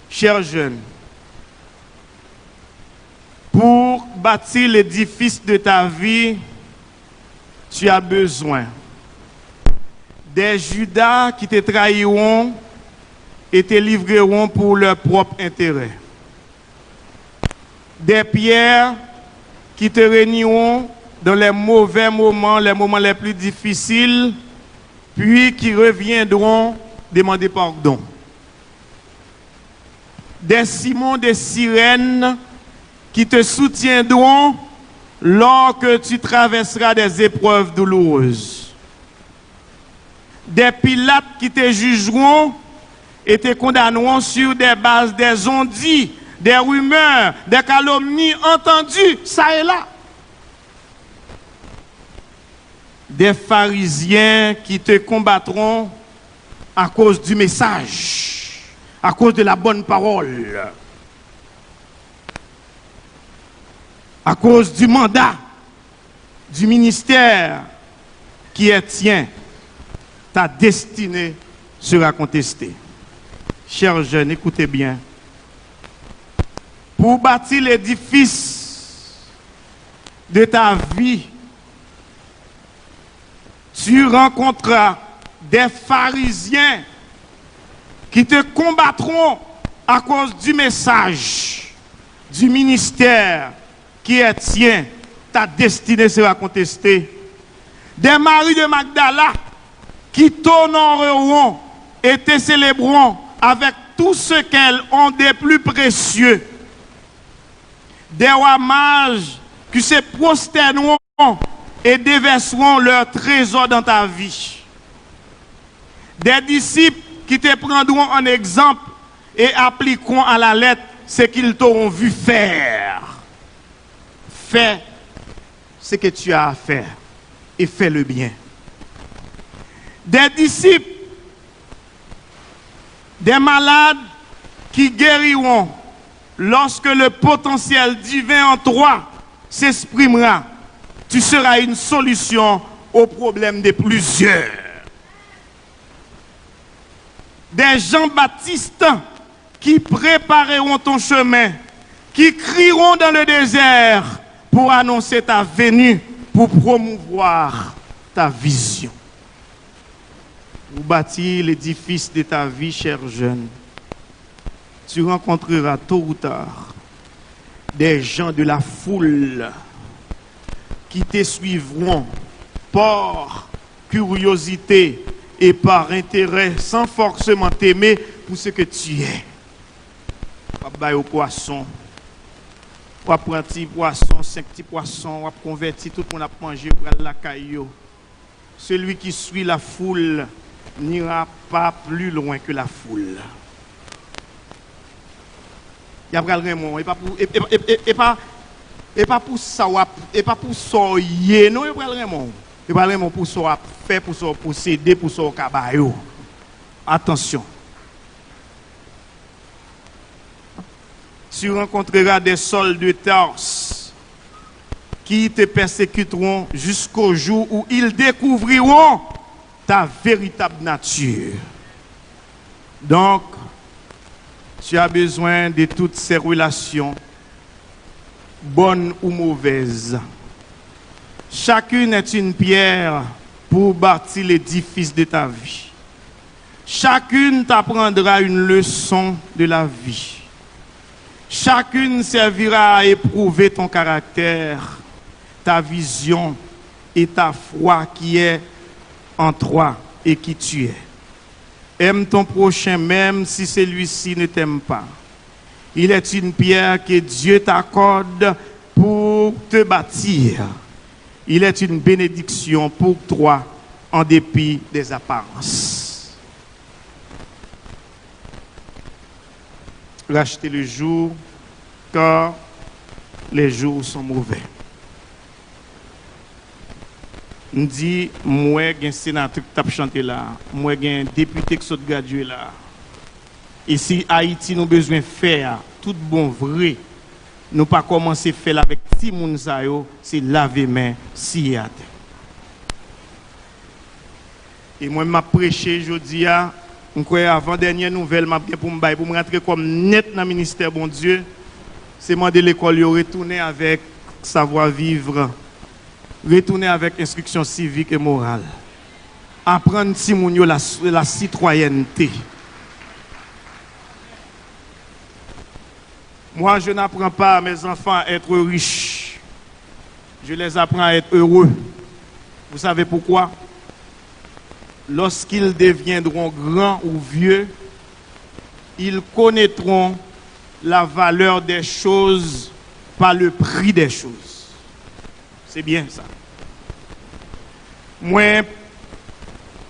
Chè jèn, pour bâtir l'édifice de ta vie, tu as besoin des Judas qui te trahiront et te livreront pour leur propre intérêt. Des Pierre qui te renieront dans les mauvais moments, les moments les plus difficiles, puis qui reviendront demander pardon. Des Simon, des Sirène qui te soutiendront lors que tu traverseras des épreuves douloureuses. Des Pilates qui te jugeront et te condamneront sur des bases des on-dit, des rumeurs, des calomnies entendues çà et là. Des pharisiens qui te combattront à cause du message, à cause de la bonne parole, à cause du mandat, du ministère qui est tien, ta destinée sera contestée. Chers jeunes, écoutez bien. Pour bâtir l'édifice de ta vie, tu rencontreras des pharisiens qui te combattront à cause du message, du ministère qui est tien, ta destinée sera contestée. Des Marie de Magdala qui t'honoreront et te célébreront avec tout ce qu'elles ont de plus précieux. Des rois mages qui se prosterneront et déverseront leur trésor dans ta vie. Des disciples qui te prendront en exemple et appliqueront à la lettre ce qu'ils t'auront vu faire. Fais ce que tu as à faire et fais le bien. Des disciples, des malades qui guériront lorsque le potentiel divin en toi s'exprimera. Tu seras une solution au problème de plusieurs. Des Jean-Baptiste qui prépareront ton chemin, qui crieront dans le désert pour annoncer ta venue, pour promouvoir ta vision. Pour bâtir l'édifice de ta vie, cher jeune, tu rencontreras tôt ou tard des gens de la foule qui te suivront par curiosité et par intérêt sans forcément t'aimer pour ce que tu es. W ap ba yo pwason. W ap pran ti pwason, senk ti pwason, w ap konvèti, tout moun ap manje, yo pral lakay yo. Celui qui suit la foule n'ira pas plus loin que la foule. Y ap pral renmen w. E pa pou, e, e, e, e, e pa, e pa pou sa w ap, e pa pou sa w ye, non, yo pral renmen w. Yo pral renmen w pou sa w ap fè, pou sa w posede, pou sa w ka ba yo. Atansyon. Tu rencontreras des Saul de Tarse qui te persécuteront jusqu'au jour où ils découvriront ta véritable nature. Donc, tu as besoin de toutes ces relations, bonnes ou mauvaises. Chacune est une pierre pour bâtir l'édifice de ta vie. Chacune t'apprendra une leçon de la vie. Chacune servira à éprouver ton caractère, ta vision et ta foi qui est en toi et qui tu es. Aime ton prochain même si celui-ci ne t'aime pas. Il est une pierre que Dieu t'accorde pour te bâtir. Il est une bénédiction pour toi en dépit des apparences. Racheter le jour, car les jours sont mauvais. M di, m wè gen senatè k t ap chante la, m wè gen depite k sot gradye la. E si Ayiti nou bezwen fè a, tout bon vre, nou pa kòmanse fè l avèk timoun sa yo, se lave men, siye atè. E mwen, m ap preche jodi a, m kwè avan dènye nouvèl m ap gen pou m bay, pou m rantre kò m nèt nan ministè Bondye, se mande lekòl yo retounen avèk savwa viv, retounen avèk enstriksyon sivik e moral. Aprann timoun yo la, la sitwayènte. Moi, je n'apprends pas à mes enfants à être riches. Je les apprends à être heureux. Vous savez pourquoi? Lorsqu'ils deviendront grands ou vieux, ils connaîtront la valeur des choses par le prix des choses. Se byen sa. Mwen,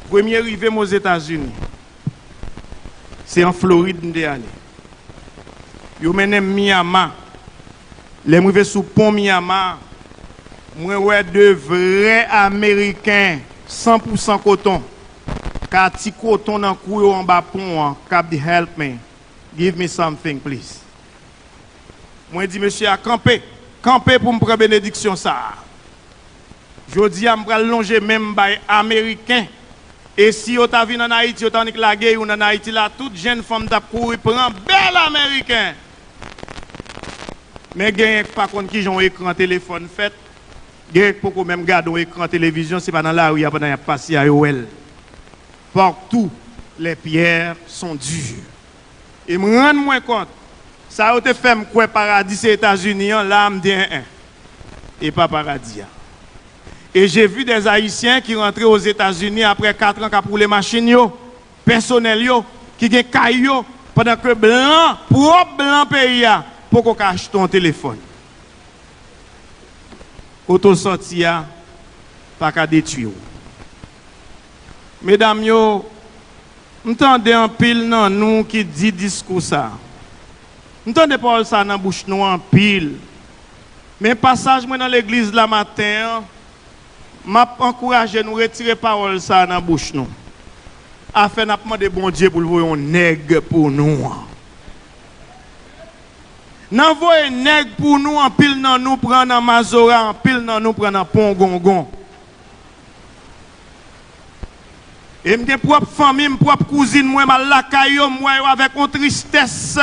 premye rive m Ozetazini, se an Florid m te ale. Yo mennen m Miyama. Lè m rive sou pon Miyama, mwen wè de vrè Ameriken, san pou san koton, k a ti koton nan kou yo anba pon an, k ap di, "Help me, give me something, please." Mwen di mesye a, "Kanpe, kanpe pou m pran benediksyon sa a." Jodi a, m pral lonje men m bay Ameriken. E si yo ta vin ann Ayiti, yo ta annik lage youn ann Ayiti la, tout jenn fanm t ap kouri pran bèl Ameriken. Men genyen k pa konn kijan yon ekran telefòn fèt, genyen k poko menm gade yon ekran televizyon, se pa nan lari a pandan y ap pase a yo wè l. Partout, les pierres sont dures. E m rann mwen kont, sa yo te fè m kwè paradi se Etazini an, la a m di, en, en, e pa paradi a. Et j'ai vu des Haïtiens ki rantre Ozetazini apre kat an k ap woule machin yo, pèsonèl yo, ki gen kay yo, pandan ke blan, pwòp blan peyi a, poko ka achte yon telefòn. Kote w sòti a pa ka detwi w. Medam yo, m tande anpil nan nou ki di diskou sa. M tande pawòl sa nan bouch nou anpil. Men pasaj mwen nan legliz la maten an, m ap ankouraje nou retire pawòl sa nan bouch nou. Afè n ap mande Bondye pou l voye yon nèg pou nou an. Nan voye nèg pou nou, anpil nan nou pran nan mazora, anpil nan nou pran nan pongongon. E m gen pwòp fanmi m, pwòp kouzin mwen, m al lakay yo, m wè yo avèk yon tristès.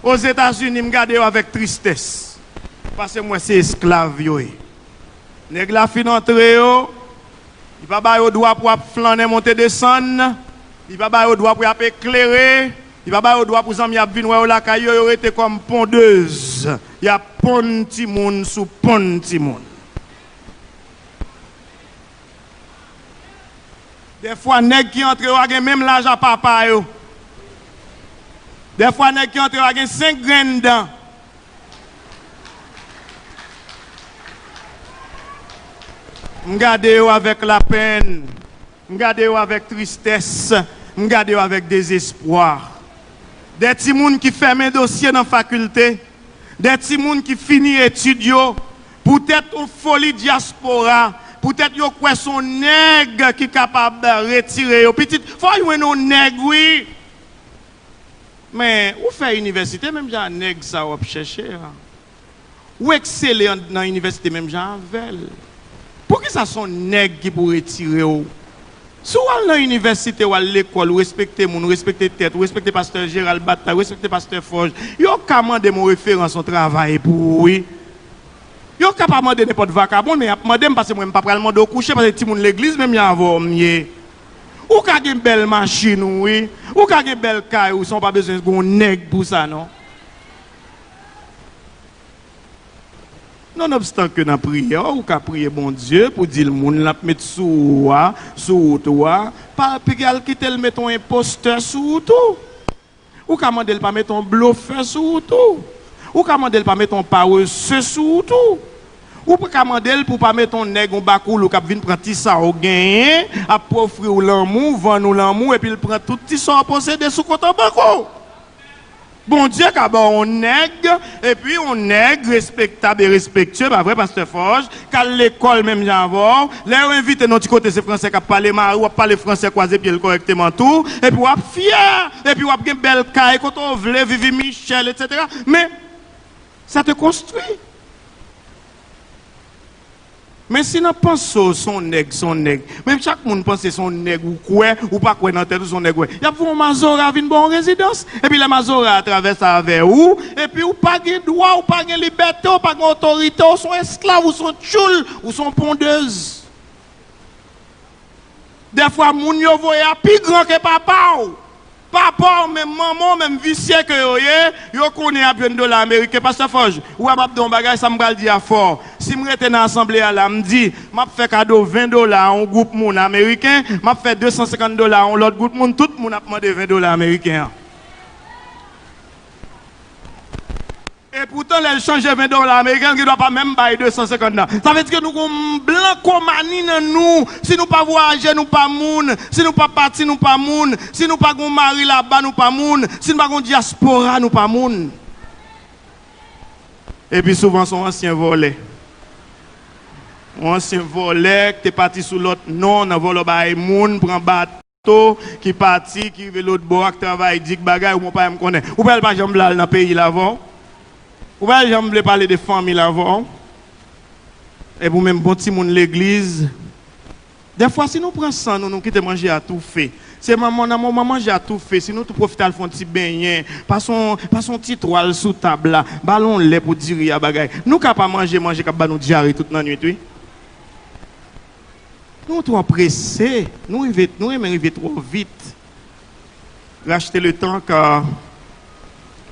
Ozetazini, m gade yo avèk tristès. Paske m wè se esklav yo ye. Nèg la fin antre yo, li pa ba yo dwa pou ap flannen monte desann, li pa ba yo dwa pou y ap eklere, li pa ba yo dwa pou zanmi ap vin wè yo lakay yo, yo rete kòm pondez, y ap ponn timoun sou ponn timoun. Dèfwa, nèg ki antre yo a gen menm laj a papa yo. Dèfwa, nèg ki antre yo a gen senk grenn dan. M gade yo avèk lapenn, m gade yo avèk tristès, m gade yo avèk dezespwa. Dè timoun ki fèmen dosye nan fakilte, dè timoun ki fini etid yo, poutèt yon foli dyaspora, poutèt yo kwè se yon nèg ki kapab retire yo. Pitit, fò w jwenn yon nèg, wi. Men, ou fè inivèsite menm jan a nèg sa w ap chèche a. Ou eksele an, nan inivèsite menm jan avè l. Poukisa se yon nèg ki pou retire w? Si w al nan inivèsite, w al lekòl, ou respekte moun, ou respekte tèt, ou respekte pastè Gérald Bataille, ou respekte pastè Forge, yo ka mande m yon referans, yon travay pou ou, wi. Yo ka pa mande nenpòt vakabon, men y ap mande m, paske mwen, m pa pral mande w kouche, paske timoun legliz menm jan avè w m ye. Ou ka gen bèl machin ou, wi. Ou ka gen bèl kay ou, san w pa bezwen gen yon nèg pou sa, non. Nonobstan ke nan priyè, ou ka priye Bondye pou di l moun l ap met sou ou a, sou wout ou a, pa piga l kite l met yon enpostè sou wout ou. Ou ka mande l pa met yon blofè sou wout ou. Ou ka mande l pa met yon parese sou wout ou. Ou ka mande l pou pa met yon nèg, yon bakoulou k ap vin pran ti sa w genyen, ap ofri w lanmou, vann ou lanmou, epi l pran tout ti sa w posede sou kont an bank ou. Bondye ka ba w yon nèg, epi yon nèg respektab e respektye, pa vre, pastè Forge, k al lekòl menm jan avè w. Lè yo envite nan yon ti kote, se fransè k ap pale, mari w ap pale fransè, kwaze pye l kòrèkteman tou, epi w ap fyè, epi w ap gen bèl kay, kote w vle, Vivi Michèl, etsetera. Men, Ça te construit. Men si nan panse w se yon nèg, se yon nèg, men chak moun panse se yon nèg ou kwè, ou pa kwè nan tèt ou, se yon nèg ou kwè, y ap voye yon mazora vin ba w yon rezidans. Epi lè mazora a travèse avè ou, epi ou pa gen dwa, ou pa gen libète, ou pa gen otorite, ou se yon esklav, ou se yon tchoul, ou se yon pondez. Dèfwa, moun yo voye a pi gran ke papa w. Papa w, menm manman w, menm visye ke yo ye, yo konnen y ap jwenn dola ameriken. Pastè Fòj, ou wè m ap di w yon bagay, sa m pral di a fò. Si m rete nan asanble a la, m di, m ap fè kado ven dola a yon gwoup moun ameriken, m ap fè de san senkant dola a yon lòt gwoup moun, tout moun ap mande ven dola ameriken an. Epoutan, lè l chanje ven dola ameriken, l gendwa pa menm bay de san senkant nan. Sa vle di ke nou gon blankomani nan nou. Si nou pa vwayaje, nou pa moun. Si nou pa pati, nou pa moun. Si nou pa gon mari laba, nou pa moun. Si nou pa gon dyaspora, nou pa moun. Epi souvan, se yon ansyen vòlè. Yon ansyen vòlè ki te pati sou lòt non, nan vòlò bay moun, pran bat- to, ki pati, ki rive lòtbò a, k travay di, k bagay, ou bon pa janm konnen. Ou pa wè l pa janm vle al nan peyi l avè w. Ou pa wè l janm vle pale de fanmi l avè w. Epi ou menm bon timoun legliz. Dèfwa, si nou pran san nou, nou kite manje a toufe. Se manman, nan moman manje a toufe, si nou tou pwofite al fè yon ti benyen, pase yon, pase yon ti twal sou tab la, ba l yon lè pou diri a bagay. Nou ka pa manje manje k ap ba nou dyare tout lannwit, wi. Nou twò prese, nou rive, nou renmen rive twò vit. Racheter le temps, car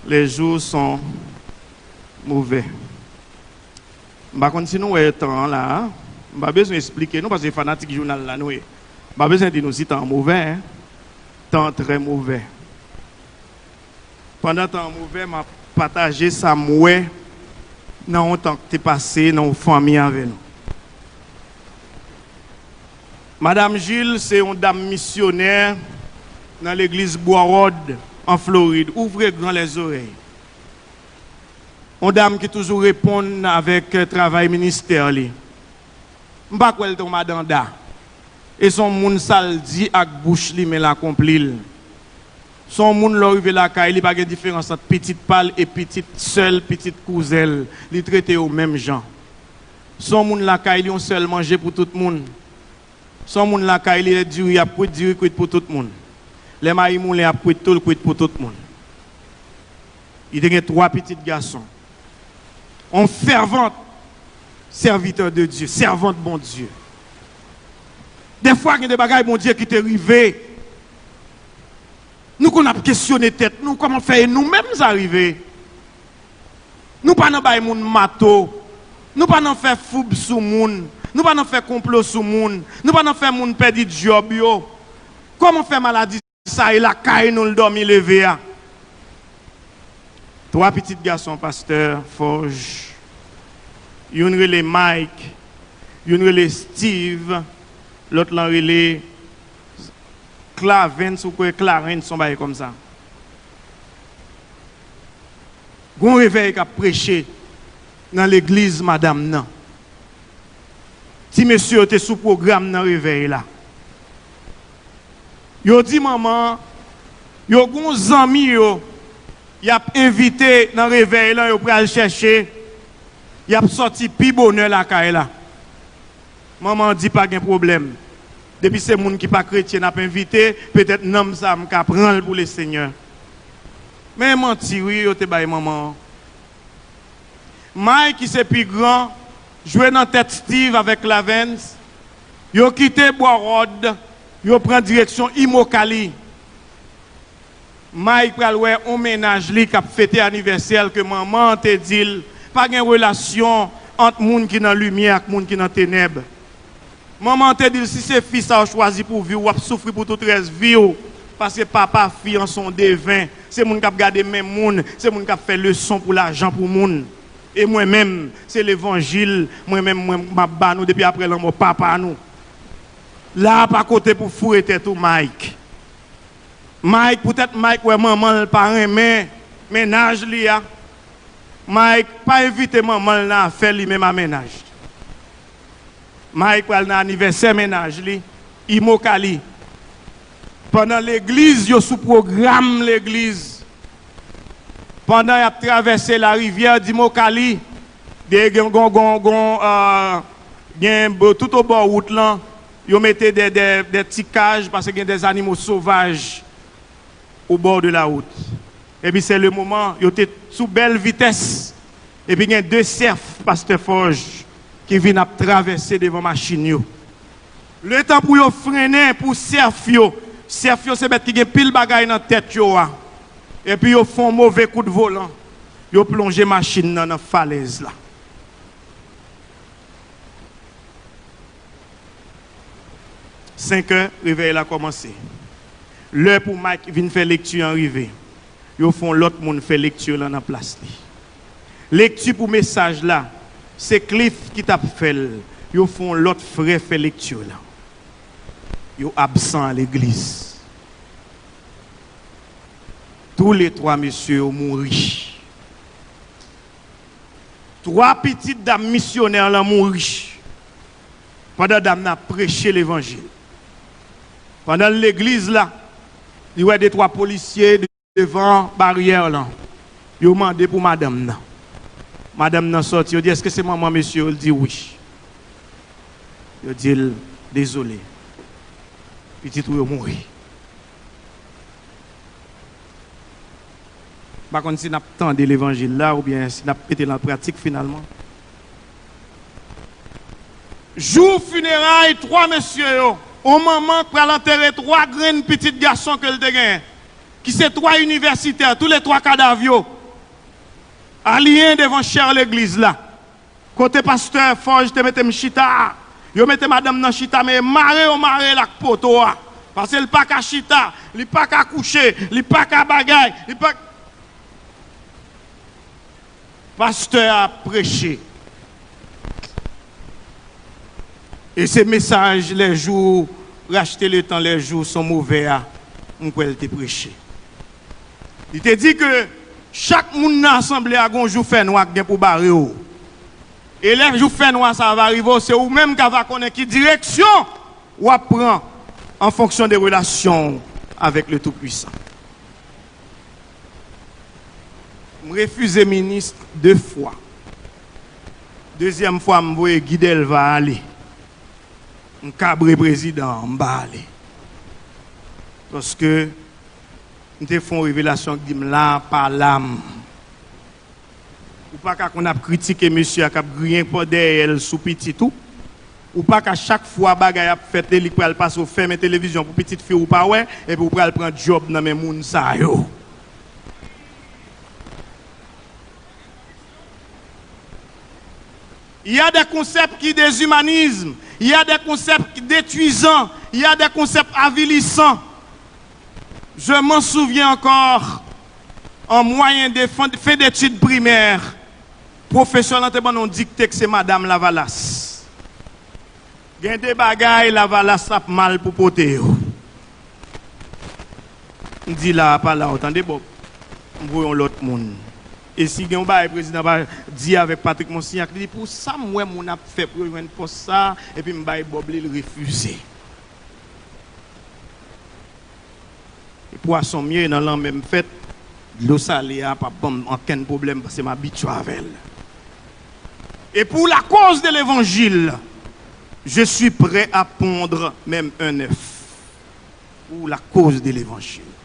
les jours sont mauvais. M pa konn si nou wè tan an la a. M pa bezwen esplike nou, paske fanatik jounal la nou ye. M pa bezwen di nou si tan an movè, en. Tan an trè movè. Pandan tan an movè, m ap pataje sa m wè nan yon tan k te pase nan yon fanmi avè nou. Madam Gilles se yon dam misyonè nan legliz Bwa Ròd, an Florid. Ouvre grand les oreilles. Yon dam ki toujou reponn avèk travay ministè li. M pa kwè l te yon madanda. E se yon moun sa l di ak bouch li, men l akonpli l. Se yon moun lè w rive lakay li, pa gen diferans ant pitit pa l e pitit sè l, pitit kouzen l. Li trete yo menm jan. Se yon moun lakay li, yon sèl manje pou tout moun. Se yon moun lakay li, lè diri ap kwit, diri kwit pou tout moun. Lè mayi moulen ap kwit tou, l kwit pou tout moun. Li te gen twa pitit gason. On fèvant sèvitè de Dye, sèvant Bondye. Dèfwa, gen de bagay Bondye ki te rive. Nou konn ap kesyone tèt nou, kòman fè e nou menm sa rive? Nou pa nan bay moun mato. Nou pa nan fè foub sou moun. Nou pa nan fè konplo sou moun. Nou pa nan fè moun pèdi djòb yo. Kòman fè maladi sa e lakay nou l dòmi leve a? Twa pitit gason pastè Forge. Youn rele Mike, youn rele Steve, lòt lan rele Clavens, ou kwè Clarence, yon bagay kòmsa. Gon revèy k ap preche nan legliz madanm nan. Ti mesye yo te sou pwogram nan revèy la. Yo di manman an, yo gon zanmi yo, y ap envite nan revèy lan, yo pral chèche, y ap sòti pi bonè lakay la. Manman an di pa gen pwoblèm. Depi se moun ki pa kretyen n ap envite, petèt nanm sa a m ka pran l pou Lesenyè. Men manti wi yo te bay manman an. May ki se pi gran, jwe nan tèt Steve avèk Clavens. Yo kite Bwa Ròd, yo pran direksyon Immokalee. Mike pral wè on mennaj li k ap fete anivèsè l ke manman an te di l pa gen relasyon ant moun ki nan limyè ak moun ki nan tenèb. Manman an te di l, si se fi sa w chwazi pou vi w, w ap soufri pou tout rès vi w. Paske papa fi an se yon deven. Se moun k ap gade men moun, se moun k ap fè leson pou lajan pou moun. E mwen menm, se levanjil, mwen menm, mwen m ap ba nou depi aprè lanmò papa nou. La a pa kote pou foure tèt ou, Mike. Mike, poutèt Mike wè manman l pa renmen mennaj li a, Mike pa envite manman l nan afè li menm a mennaj. Mike pral nan anivèsè mennaj li, Immokalee. Pandan legliz, yo sou pwogram legliz. Pandan y ap travèse larivyè Dimokali, de, gen, gon, gon, gon, euh, gen, bo-, tout obò wout lan, yo mete de, de, de ti kaj, paske gen de zanimo sovaj au bord de la route. Epi se le moman, yo te sou bèl vitès, epi gen de sèf pastè Forge ki vin ap travèse devan machin yo. Letan pou yo frennen pou sèf yo, sèf yo se bèt ki gen pil bagay nan tèt yo a. Epi yo fè yon move kout volan, yo plonje machin nan nan falèz la. Senkè, revèy la kòmanse. Lè pou Mike vin fè lekti an rive. Yo fè yon lòt moun fè lekti lan nan plas li. Lekti pou mesaj la, se Cliff ki t ap fè l. Yo fè yon lòt frè fè lekti lan. Yo absan legliz. Tou le twa mesye yo mouri. Twa pitit dam misyonè lan mouri pandan dam nan ap preche levanjil. Pandan l legliz la, li wè de twa polisye devan baryè lan. Yo mande pou madanm nan. Madanm nan sòti, yo di, "Èske se manman mesye yo?" Li di, "Wi." Yo di l, "Dezole, pitit ou yo mouri." M pa konn si n ap tande levanjil la oubyen si n ap mete l an pratik finalman. Jou fineray twa mesye yo, yon manman k pral antere twa grenn pitit gason ke l te genyen, ki se twa inivèsitè, tou le twa kadav yo aliyen devan chè legliz la. Kote pastè Forge te mete m chita a, yo mete madanm nan chita, men mare yo mare l ak poto a. Paske l pa ka chita, li pa ka kouche, li pa ka bagay, li pa. Pastè a ap preche. E se mesaj les jours, racheter le temps, les jours sont mauvais a, m kwè l te preche. Li te di ke chak moun nan asanble a gon jou fènwa k gen pou bare w. E lè jou fènwa sa a va rive w, se ou menm k ava konnen ki direksyon w ap pran an fonksyon de relasyon w avèk le Tout-Puissant. M refize minis de fwa. Dezyèm fwa, m voye Guy Delva ale. M kabre prezidan an, m pa ale. Paske m te fè yon revelasyon k di m la pa la m. Ou pa ka konn ap kritike mesye a k ap griyen pò dèyè l sou pitit ou. Ou pa ka chak fwa bagay ap fèt, e li k pral pase, ou fèmen televizyon pou pitit fi w pa wè, epi ou pral pran djòb nan men moun sa yo. Il y a des concepts qui déshumanisent, il y a des concepts détruisants, il y a des concepts avilissants. Je m'en souviens encore, en moyenne de fin, fin d'études primaires, pwofesè lan te ban nou yon dikte k se Madam Lavalas. Gen de bagay Lavalas ap mal pou pote yo. M di la a pa la, ou tande, Bòb. M voye yon lòt moun. E si gen yon bagay prezidan pa di avèk Patrick Monsignac, li di, "Pou sa m wè moun ap fè pou yo jwenn pòs sa a," epi m bay Bòb li, l refize. E pwason m ye nan lanmè m fèt, dlo sale a p ap ban m ankenn pwoblèm paske m abitye avè l. Et pour la cause de l'évangile, je suis prêt à pondre même un œuf. Pour la cause de l'évangile.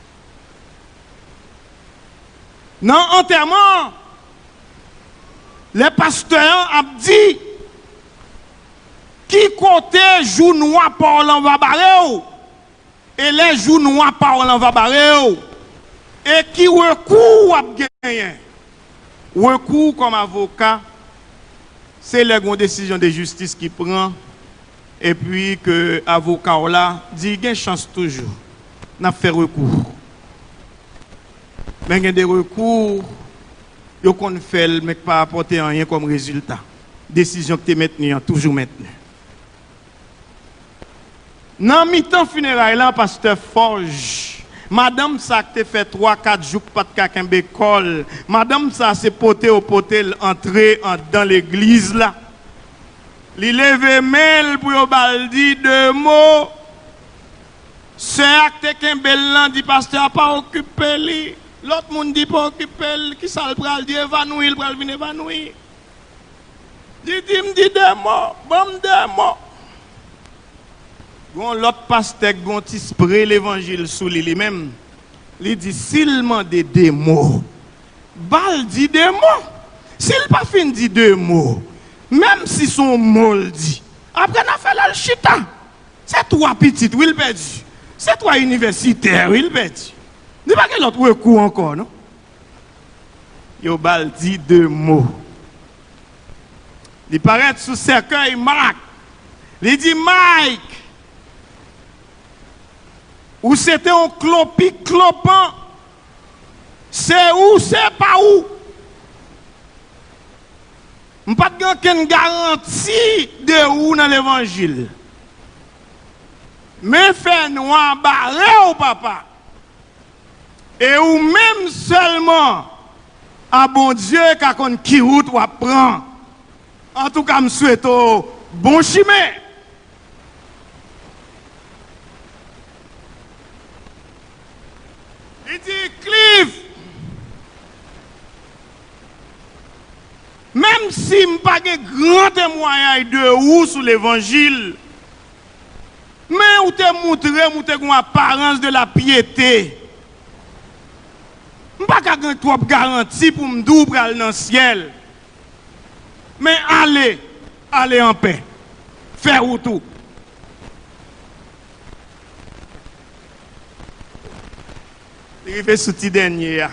Nan antèman, lè pastè an ap di, ki kote jou nwa pa w lan va bare w? E lè jou nwa pa w lan va bare w, e ki rekou w ap genyen? Rekou kòm avoka, se lè gen yon desizyon de jistis ki pran, epi ke avoka w la di gen chans toujou, n ap fè rekou. Men gen de rekou, yo konn fè l, men k pa apòte anyen kòm rezilta. Desizyon k te mentni an toujou mentni. Nan mitan fineray lan, pastè Forge, madanm sa k te fè twa, kat jou k pa t ka kenbe kò l, madanm sa se pote yo pote l antre anndan legliz la. Li leve men l pou yo ba l di de mo. Sè a k te kenbe l lan di pastè a pa okipe li. Lòt moun di pa okipe l, kisa l pral di, evanwi, l pral vin evanwi. Li di, "M di de mo, ban m de mo." Gon lòt pastè k gon ti spre levanjil sou li, li menm. Li di, "Si l mande de mo, ba l di de mo. Si l pa fin di de mo, menm si se yon mo l di, apre n a fè l al chita." Se twa pitit, wi, l pèdi. Se twa inivèsitè, wi, l pèdi. Li pa gen lòt rekou ankò, non. Yo ba l di de mo. Li parèt sou sèkèy Mak. Li di, "Mike, ou se te yon klopi klopan. Se ou, se pa ou. M pa t gen okenn garanti de ou nan levanjil. Men fènwa bare w, papa. E ou menm sèlman a Bondye ka konn ki wout w ap pran. Antouka, m swete w bon chimen." Li di, "Cliff, menm si m pa gen gran temwayaj de ou sou levanjil, men ou te moutre m ou te gen yon aparans de la pyete. M pa ka gen twòp garanti pou m di w pral nan syèl. Men ale, ale anpè. Fè wout ou." Li rive sou ti dènye a.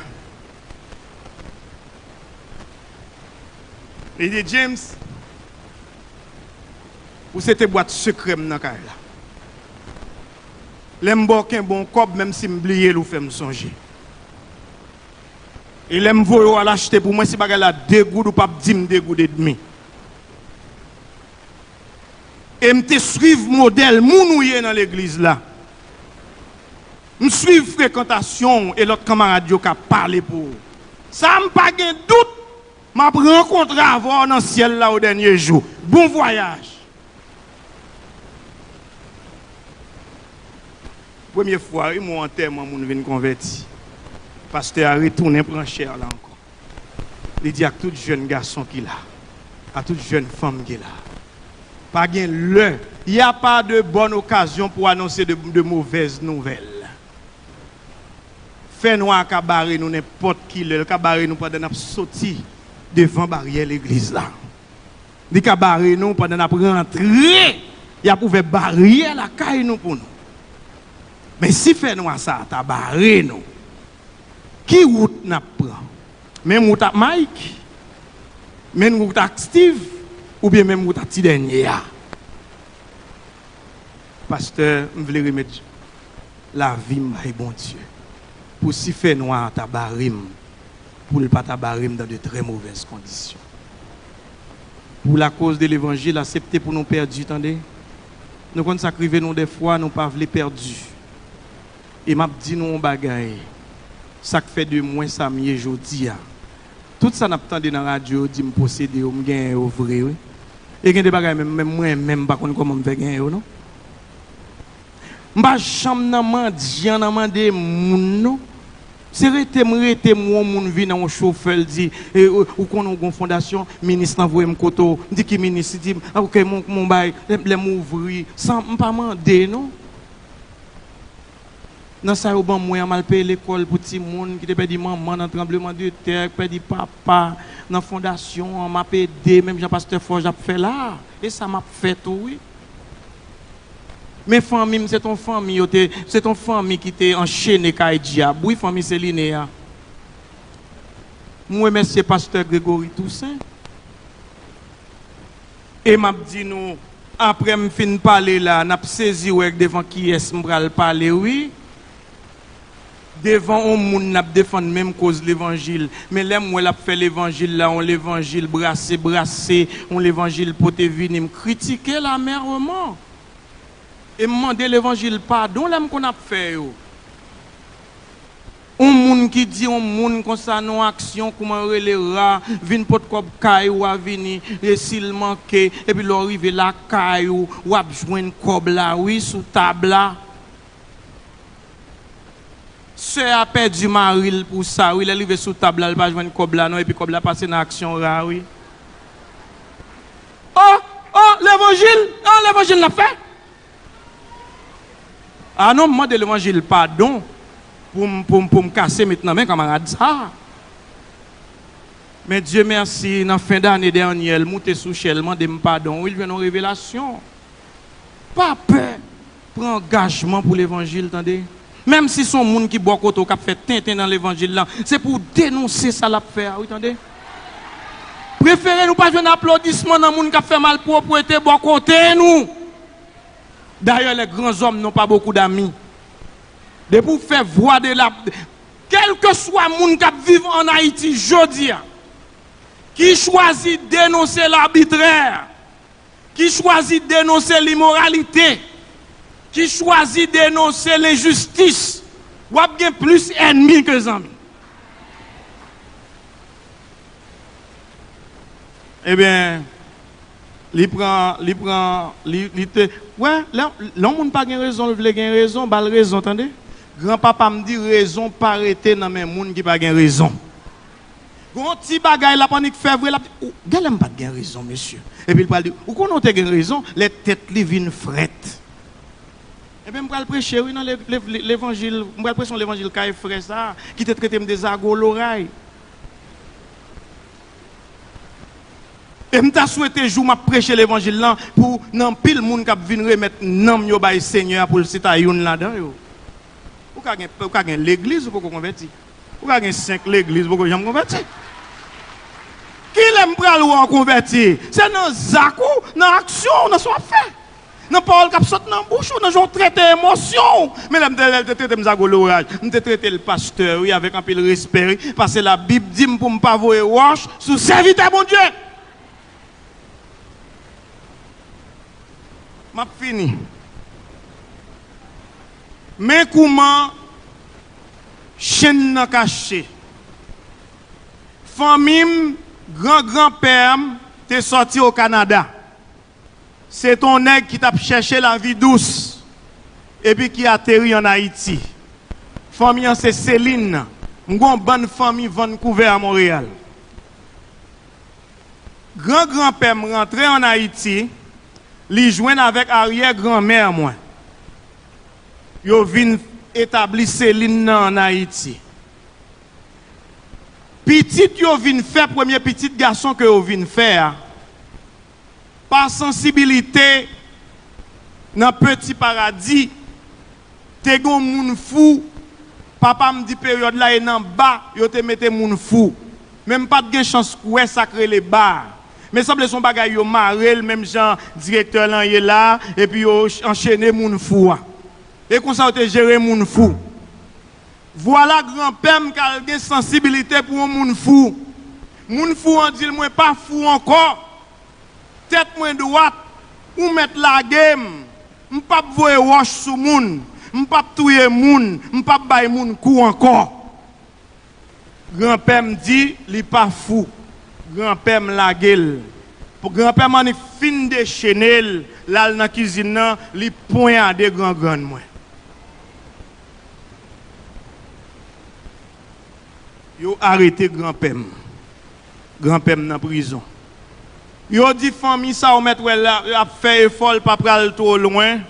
Li di, "James, ou se te bwat sekrè m nan kay la. Lè m ba w kenbe yon kòb, menm si m bliye l, ou fè m sonje. E lè m voye w al achte pou mwen, si bagay la de goud, ou p ap di m de goud edmi. E m te swiv modèl moun ou ye nan legliz la. M swiv frekantasyon w e lòt kanmarad yo k ap pale pou ou. Sa m pa gen dout, m ap rankontre avè w nan syèl la o dènye jou. Bon vwayaj." Premye fwa, wi, mwen antèman moun vin konvèti. Pastè a retounen pran chè la ankò. Li di ak tout jèn gason ki la, a tout jèn fanm ki la, pa gen lè, y a pas de bonne occasion pour annoncer de, de mauvaises nouvelles. Fènwa ka bare nou nenpòt ki lè, l ka bare nou pandan n ap soti devan baryè legliz la. Li ka bare nou pandan n ap rantre, y ap ouvè baryè lakay nou pou nou. Men si fènwa sa a ta bare nou, ki wout n ap pran? Menm wout ak Mike? Menm wout ak Steve? Oubyen menm wout ak ti dènye a? Pastè, m vle remèt lavi m bay Bondye pou si fènwa a ta bare m, pou l pa ta bare m dans de très mauvaises conditions. Pour la cause de levanjil, aksepte pou nou pèdi, tande. Nou konn sa k rive nou dèfwa, nou pa vle pèdi. E m ap di nou yon bagay, sa k fè de mwen sa m ye jodi a. Tout sa n ap tande nan radyo yo di m posede yo, m genyen yo vre, wi. E gen de bagay menm, menm mwen menm m pa konn kòman m fè genyen yo, non. M pa janm nan mandyan, nan mande moun, non. Se rete m rete m wè yon moun vin nan yon chofè, l di, e, ou, ou konnen w gon fondasyon, minis lan voye m kote w. M di, "Ki minis?" Li di m, "A, oke, m, m bay, lè, lè m ouvri." San, m pa mande, non. Nan sa yo ban mwen an, m al peye lekòl pou timoun ki te pèdi manman nan tranblemanntè, ki pèdi papa nan fondasyon an, m ap ede, menm jan pastè Fòj ap fè la a. E sa m ap fè tou, wi. Men fanmi m, se t on fanmi yo te, se t on fanmi ki te anchene kay dyab, wi, fanmi Seline a. M remèsye pastè Gregory Toussaint. E m ap di nou, apre m fin pale la, n ap sezi wè devan kiyès m pral pale, wi. Devan on moun n ap defann menm koz levanjil. Men lè m wè l ap fè levanjil la, on levanjil brase, brase, on levanjil pote vini, m kritike l amèman. E m mande levanjil padon lè m konn ap fè yo. On moun ki di on moun konsa nan on aksyon, kouman yo rele, ra, vin pot kòb kay ou a, vini, e si l manke, epi lè w rive lakay ou, w ap jwenn kòb la, wi, sou tab la. Sè a pèdi mari l pou sa, wi. Lè l rive sou tab la, l pa jwenn kòb la, non, epi kòb la pase nan aksyon ra, wi. Oh, oh, levanjil! Oh, levanjil n ap fè! Ah non, m mande levanjil padon pou m, pou m, pou m kase met nan men kanmarad sa a. Men Dye mèsi, nan fen dane dènyè, l moute sou chè, l mande m padon, wi, l jwenn yon revelasyon. Pa pè pran angajman pou levanjil, tande. Menm si se yon moun ki bò kote w k ap fè tenten nan levanjil lan, se pou w denonse sa l ap fè a, wi, tande. Prefere nou pa jwenn aplodisman nan moun k ap fè malpwòpte bò kote nou. D'ailleurs, les grands hommes n'ont pas beaucoup d'amis. Depi w fè vwa de la, kèlkeswa moun k ap viv ann Ayiti jodi a, ki chwazi denonse labitrè, ki chwazi denonse limoralite, ki chwazi denonse lenjistis, w ap gen plis ènmi ke zanmi. Ebyen, li pran, li pran, li, li te, wè, lè, lè yon moun pa gen rezon, l vle gen rezon, ba l rezon, tande. Granpapa m di, rezon pa rete nan men moun ki pa gen rezon. Gon ti bagay l ap annik fè vre, l ap di, "Ou, genlè m pa t gen rezon, mesye." Epi l pral di, "Ou konnen w te gen rezon," lè tèt li vin frèt. Ebyen, m pral preche, wi, nan le-, le-, le-, levanjil, m pral preche yon levanjil kay frè sa a, ki te trete m de zago loray. E m ta swete jou m ap preche levanjil lan, pou nan anpil moun k ap vin remèt nanm yo bay Senyè a, pou l se ta youn ladan yo. Ou ka gen, ou ka gen legliz, ou poko konvèti. Ou ka gen senk legliz, ou poko janm konvèti. Kilè m pral wè w konvèti? Se nan zak ou, nan aksyon w, nan sa w ap fè. Nan pawòl k ap sot nan bouch ou, nan jan w trete emosyon w. Men lè m te, lè l te trete m zago loraj, m te trete l pastè, wi, avèk anpil respè, wi, paske Labib di m pou m pa voye wòch sou sèvitè Bondye. M ap fini. Men kouman chenn nan kache. Fanmi m, gran granpè m te sòti o Kanada. Se te yon nèg ki t ap chèche lavi dous epi ki ateri ann Ayiti. Fanmi an se Selin nan. M gen yon bann fanmi Vancouver a Monreyal. Gran granpè m rantre ann Ayiti, li jwenn avèk aryè granmè mwen. Yo vin etabli Selin nan ann Ayiti. Pitit yo vin fè, premye pitit gason ke yo vin fè a, pa sansibilite nan Peti Paradi, te gen yon moun fou, papa m di peryòd la e nan ba yo te mete moun fou. Men m pa t gen chans wè sa k rele ba a. Men sanble se yon bagay yo mare l, menm jan direktè lan ye la, epi yo anchene moun fou a. E konsa yo te jere moun fou. Vwala granpè m k al gen sansibilite pou yon moun fou. Moun fou an di l, "Mwen pa fou ankò. Tèt mwen dwat, ou mèt lage m. M p ap voye wòch sou moun. M p ap touye moun. M p ap bay moun kou ankò." Granpè m di li pa fou. Granpè m lage l. Pou granpè m annik fin dechene l, l al nan kizin nan, li ponyade grangrann mwen. Yo arete granpè m. Granpè m nan prizon. Yo di fanmi sa ou mèt wè la ap fè efò, l pa pral twò lwen,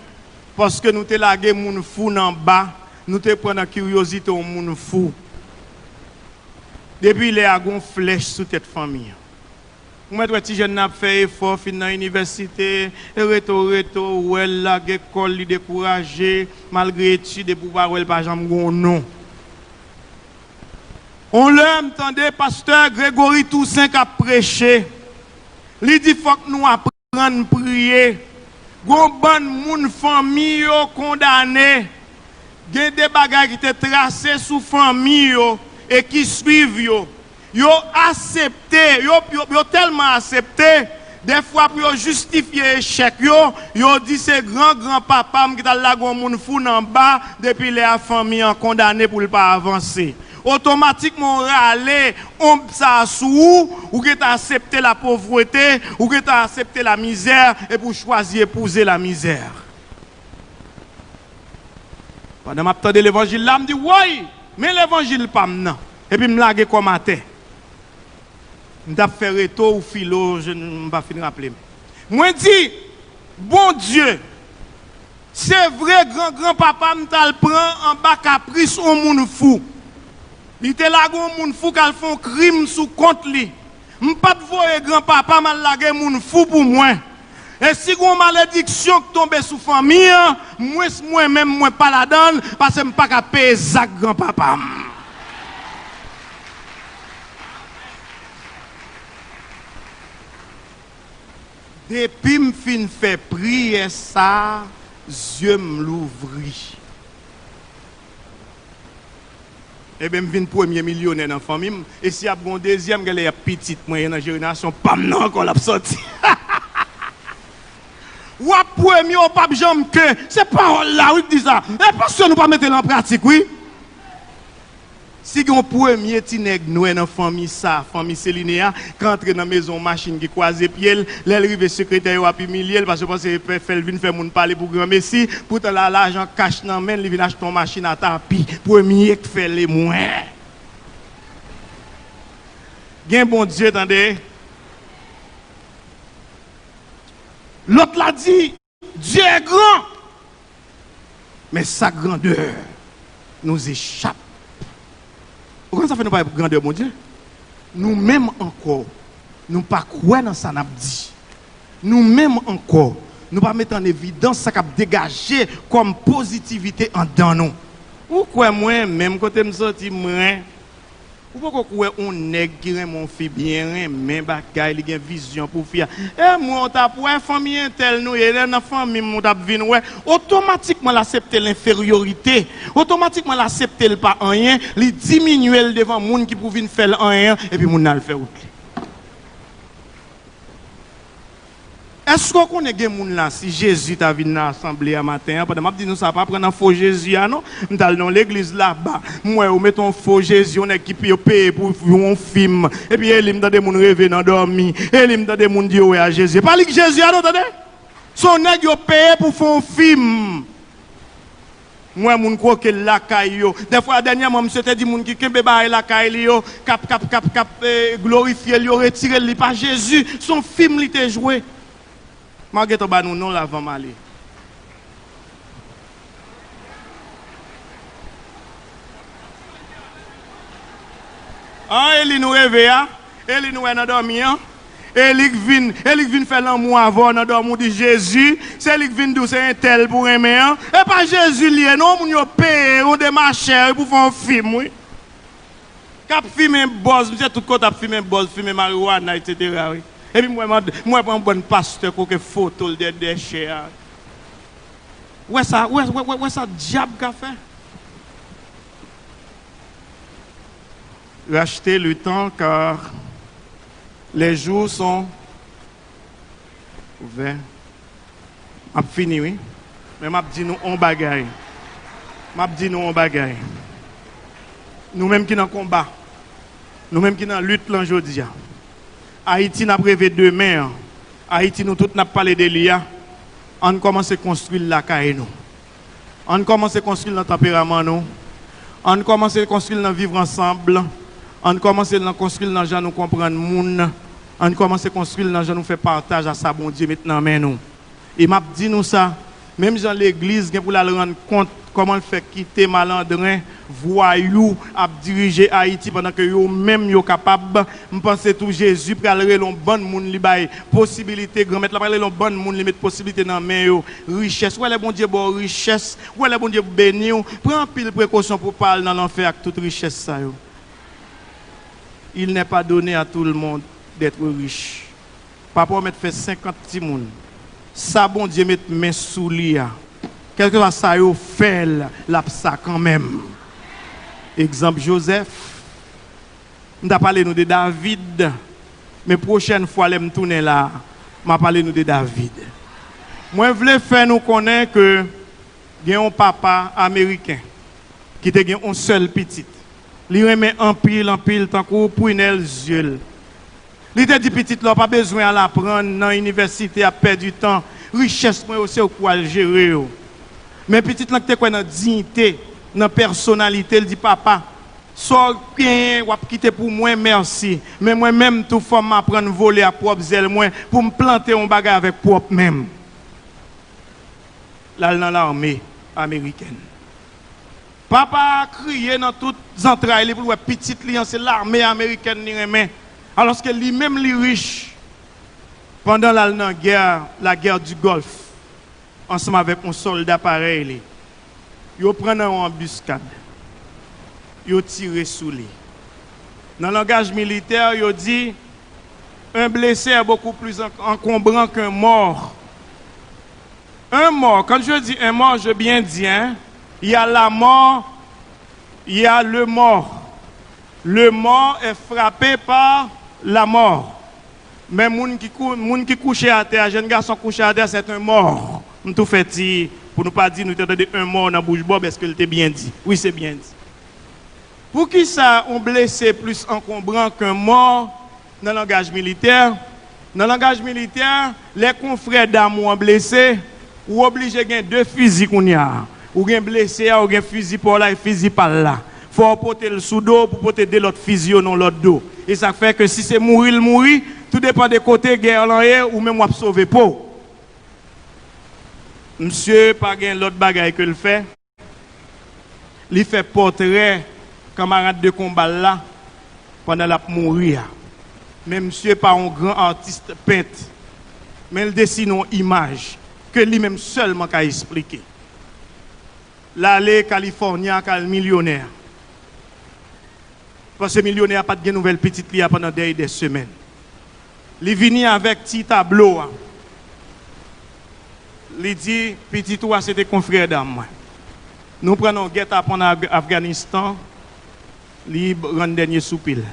paske nou te lage moun fou nan ba, nou te pran nan kiryozite yon moun fou. Depi lè a, gon flèch sou tèt fanmi an. Ou mèt wè ti jèn nan ap fè efò, fin nan inivèsite, e reto reto, ou wè l lage kò l, li dekouraje, malgre etid, epi ou pa wè l pa janm gen yon non. On lè, m tande pastè Gregory Toussaint k ap preche. Li di, "Fòk nou aprann priye." Gon bann moun fanmi yo kondane. Gen de bagay ki te trase sou fanmi yo e ki swiv yo. Yo asepte, yo, yo, yo tèlman asepte, dèfwa pou yo jistifye echèk yo, yo di se gran granpapa m ki t al lage yon moun fou nan ba, depi lè a fanmi an kondane pou l pa avanse. Otomatikman, w rale onb sa a sou ou, ou gentan asepte lapovrete, ou gentan asepte lamizè, epi w chwazi epouze lamizè. Pandan m ap tande levanjil la, m di, woy! Men levanjil pa m nan, epi m lage kò m atè. M t ap fè reto ou filo, je n-, m pa fin raple m. Mwen di, Bondye, se vre, gran granpapa m t al pran anba kapris on moun fou. Li te lage on moun fou k al fè on krim sou kont li. M pa t voye granpapa m al lage moun fou pou mwen. E si gon malediksyon k tonbe sou fanmi an, mwens mwen menm mwen pa ladan l, paske m pa ka peye zak granpapa m. Depi m fin fè priyè sa, zye m louvri. Ebyen, m vin premye milyonè nan fanmi m. E si ap gen yon dezyèm, genlè y ap pitit mwen, e nan jenerasyon pa m nan ankò l ap sòti. W ap premye, w p ap janm ke. Se pawòl la, wi, k di sa. E paske nou pa mete l an pratik, wi. Si gen yon premye ti nèg nwè nan fanmi sa, fanmi Seline a, k antre nan mezon yon machin ki kwaze pye l, lè l rive sekretè yo ap imilye l, paske yo panse yo fè l vin fè moun pale pou granmesi, poutan la lajan kach nan men l, li vin achte yon machin a tapi, premye k fè l e mwen. Gen Bondye, tande. Lòt la di, Dieu est grand. Men sa grandè nous échappe. Ou konn sa fè nou pa wè grandè Bondye? Nou menm ankò, nou pa kwè nan sa n ap di. Nou menm ankò, nou pa met an evidans sa k ap degaje kòm pozitivite anndan nou. Ou kwè mwen, menm kote m soti, mwen, ou poko kwè on nèg ki renmen on fi byen, renmen bagay, li gen vizyon pou fi a. E mwen, ou t ap wè fanmi entèl nou ye, lè nan fanmi m, ou t ap vin wè. Otomatikman, l aksepte lenferyorite. Otomatikman, l aksepte l pa anyen, li diminye l devan moun ki pou vin fè l anyen, epi moun nan al fè wout li. Èske w konnen gen moun la, si Jezi ta vin nan asanble a maten an, pandan m ap di nou sa, pa pran nan fo Jezi a non, m t al nan yon legliz laba, m wè yo mete yon fo Jezi, yon nèg ki yo peye pou yon fim, epi e li m tande moun reve nan dòmi, e li m tande moun di yo wè a Jezi. E pa li k Jezi a non, tande! Se yon nèg yo peye pou fè yon fim. M wè moun kwoke l lakay yo. Dèfwa, dènyèman, misye te di moun ki kenbe bagay lakay li yo, k ap, k ap, k ap, k ap, eh, glorifye l, yo retire l, li pa Jezi. Se yon fim li te jwe. M a gentan ba nou non l avan m ale. An, e li nou reve a? E li nou wè nan dòmi an? E li k vin, e li k vin fè lanmou avè w nan dòmi, w di Jezi, se li k vin di w se entèl pou renmen an? E pa Jezi l ye non, moun yo peye yon demachè pou fè yon fim, wi. K ap fimen bòz, misye tout kote ap fimen bòz, fimen mariwana, etsetera, wi. Epi m wè, m wè yon bann pastè kwoke foto l dèyè dèchè a. Wè sa, wè, wè, wè, wè sa dyab ka fè. Rachetez le temps, car les jours sont mauvais. M ap fini, wi. Men m ap di nou on bagay. M ap di nou on bagay. Nou menm ki nan konba, nou menm ki nan lit lan jodi a, Ayiti n ap reve demen an, Ayiti nou tout n ap pale de li a, ann kòmanse konstwi l lakay nou. Ann kòmanse konstwi l nan tanperaman nou. Ann kòmanse konstwi l nan viv ansanm. Ann kòmanse l nan konstwi l nan jan nou konprann moun. Ann kòmanse konstwi l nan jan nou fè pataj a sa Bondye met nan men nou. E m ap di nou sa, menm jan legliz gen pou l al rann kont kòman l fè kite malandren, vwayou ap dirije Ayiti pandan ke yo menm yo kapab, m panse tou Jezi pral rele yon bann moun li bay posibilite, Granmèt la pral rele yon bann moun li met posibilite nan men yo. Richès, ou wè lè Bondye ba w richès, ou wè lè Bondye beni w, pran anpil prekosyon pou w pa al nan lanfè ak tout richès sa yo. Il n'est pas donné à tout le monde d'être riche. Papa w mèt fè senkant timoun. Sa Bondye met men sou li a, kèlkeswa sa yo fè l, l ap sa kanmenm. Egzanp Jozèf. M ta pale nou de David, men pwochèn fwa lè m tounen la, m a pale nou de David. Mwen vle fè nou konnen ke gen yon papa ameriken ki te gen yon sèl pitit. Li renmen anpil, anpil, tankou pwinèl zye l. Li te di pitit la, w pa bezwen al aprann nan inivèsite ap pèdi tan. Richès mwen yo, se ou k pral jere yo. Men pitit lan ki te kwè nan diyite, nan pèsonalite l, di, "Papa, sa w genyen, w ap kite pou mwen, mèsi. Men mwen menm tou, fò m aprann vole ak pwòp zèl mwen, pou m plante yon bagay avèk pwòp men m." L al nan lame amerikèn. Papa a kriye nan tout zantray li pou l wè pitit li an, se lame amerikèn li renmen, alòske li menm li rich. Pandan l al nan gè, la guerre du Golfe, ansanm avèk yon sòlda parèy li, yo pran nan yon anbiskad, yo tire sou li. Nan langaj militè, yo di, "Un blessé est beaucoup plus en-, encombrant qu'un mort." Un mort, quand je dis un mort, je bien dis, hein, il y a la mort, il y a le mort. Le mort est frappé par la mort. Men moun ki kou-, moun ki kouche atè a, jèn gason kouche atè a, c'est un mort. M tou fè ti, pou nou pa di nou te tande un mort nan bouch Bob, èske l te byen di? Wi, se byen di. Poukisa yon blese plis ankonbran ke yon mò nan langaj militè? Nan langaj militè, lè konfrè dam ou an blese, ou oblije gen de fizi kounye a. Ou gen blese a, ou gen fizi pa w la e fizi pa l la. Fò w pote l sou do w pou pote de lòt fizi yo nan lòt do. E sa k fè ke si se mouri l mouri, tou depan de kote gè lan ye, ou menm w ap sove po w. Misye pa gen lòt bagay ke l fè. Li fè pòtrè kanmarad de konba l la pandan l ap mouri a. Men misye pa yon gran atis pent, men l desine yon imaj ke li menm sèlman ka esplike. L ale California, k al milyonè. Paske milyonè a pa t gen nouvèl pitit li a pandan dèy dè semèn. Li vini avèk ti tablo a. Li di, "Pitit ou a se te konfrè dam mwen. Nou pran nan yon gètapan nan Af-, Afganistan, li rann dènye soupi l.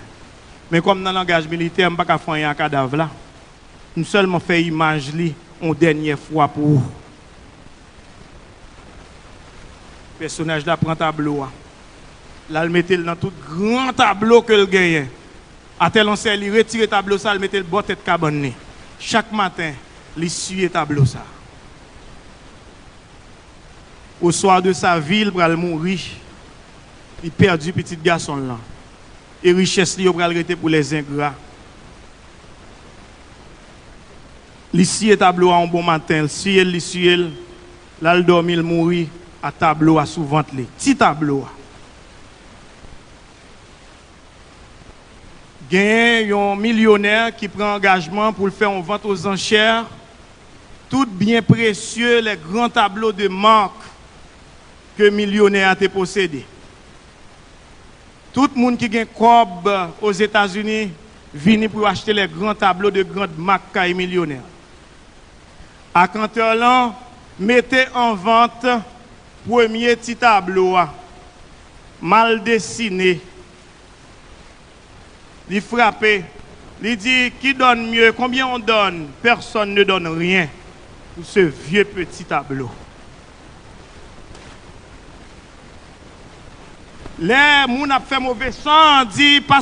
Men kòm nan langaj militè, m pa ka fè anyen a kadav la. M sèlman fè imaj li yon dènyè fwa pou ou." Pèsonaj la pran tablo a. L al mete l nan tout gran tablo ke l genyen. Atè l ansèy, li retire tablo sa, l mete l bò tèt kabann li. Chak maten, li siye tablo sa. Au soir de sa vie, li pral mouri. Li pèdi pitit gason l lan. E richès li yo pral rete pou les ingrats. Li siye tablo a yon bon maten, li siye l, li siye l, l al dòmi, l mouri ak tablo a sou vant li. Ti tablo a. Genyen yon milyonè ki pran angajman pou l fè yon vant aux enchères tout byen presye, les grands tableaux de marque ke milyonè a te posede. Tout moun ki gen kòb Ozetazini vini pou yo achte les grands tableaux de grandes marques kay milyonè. Akantè lan mete an vant premye ti tablo a, mal desine. Li frape. Li di, "Qui donne mieux? Combien on donne? Personne ne donne rien pour ce vieux petit tableau." Lè moun ap fè move san, di, "Pa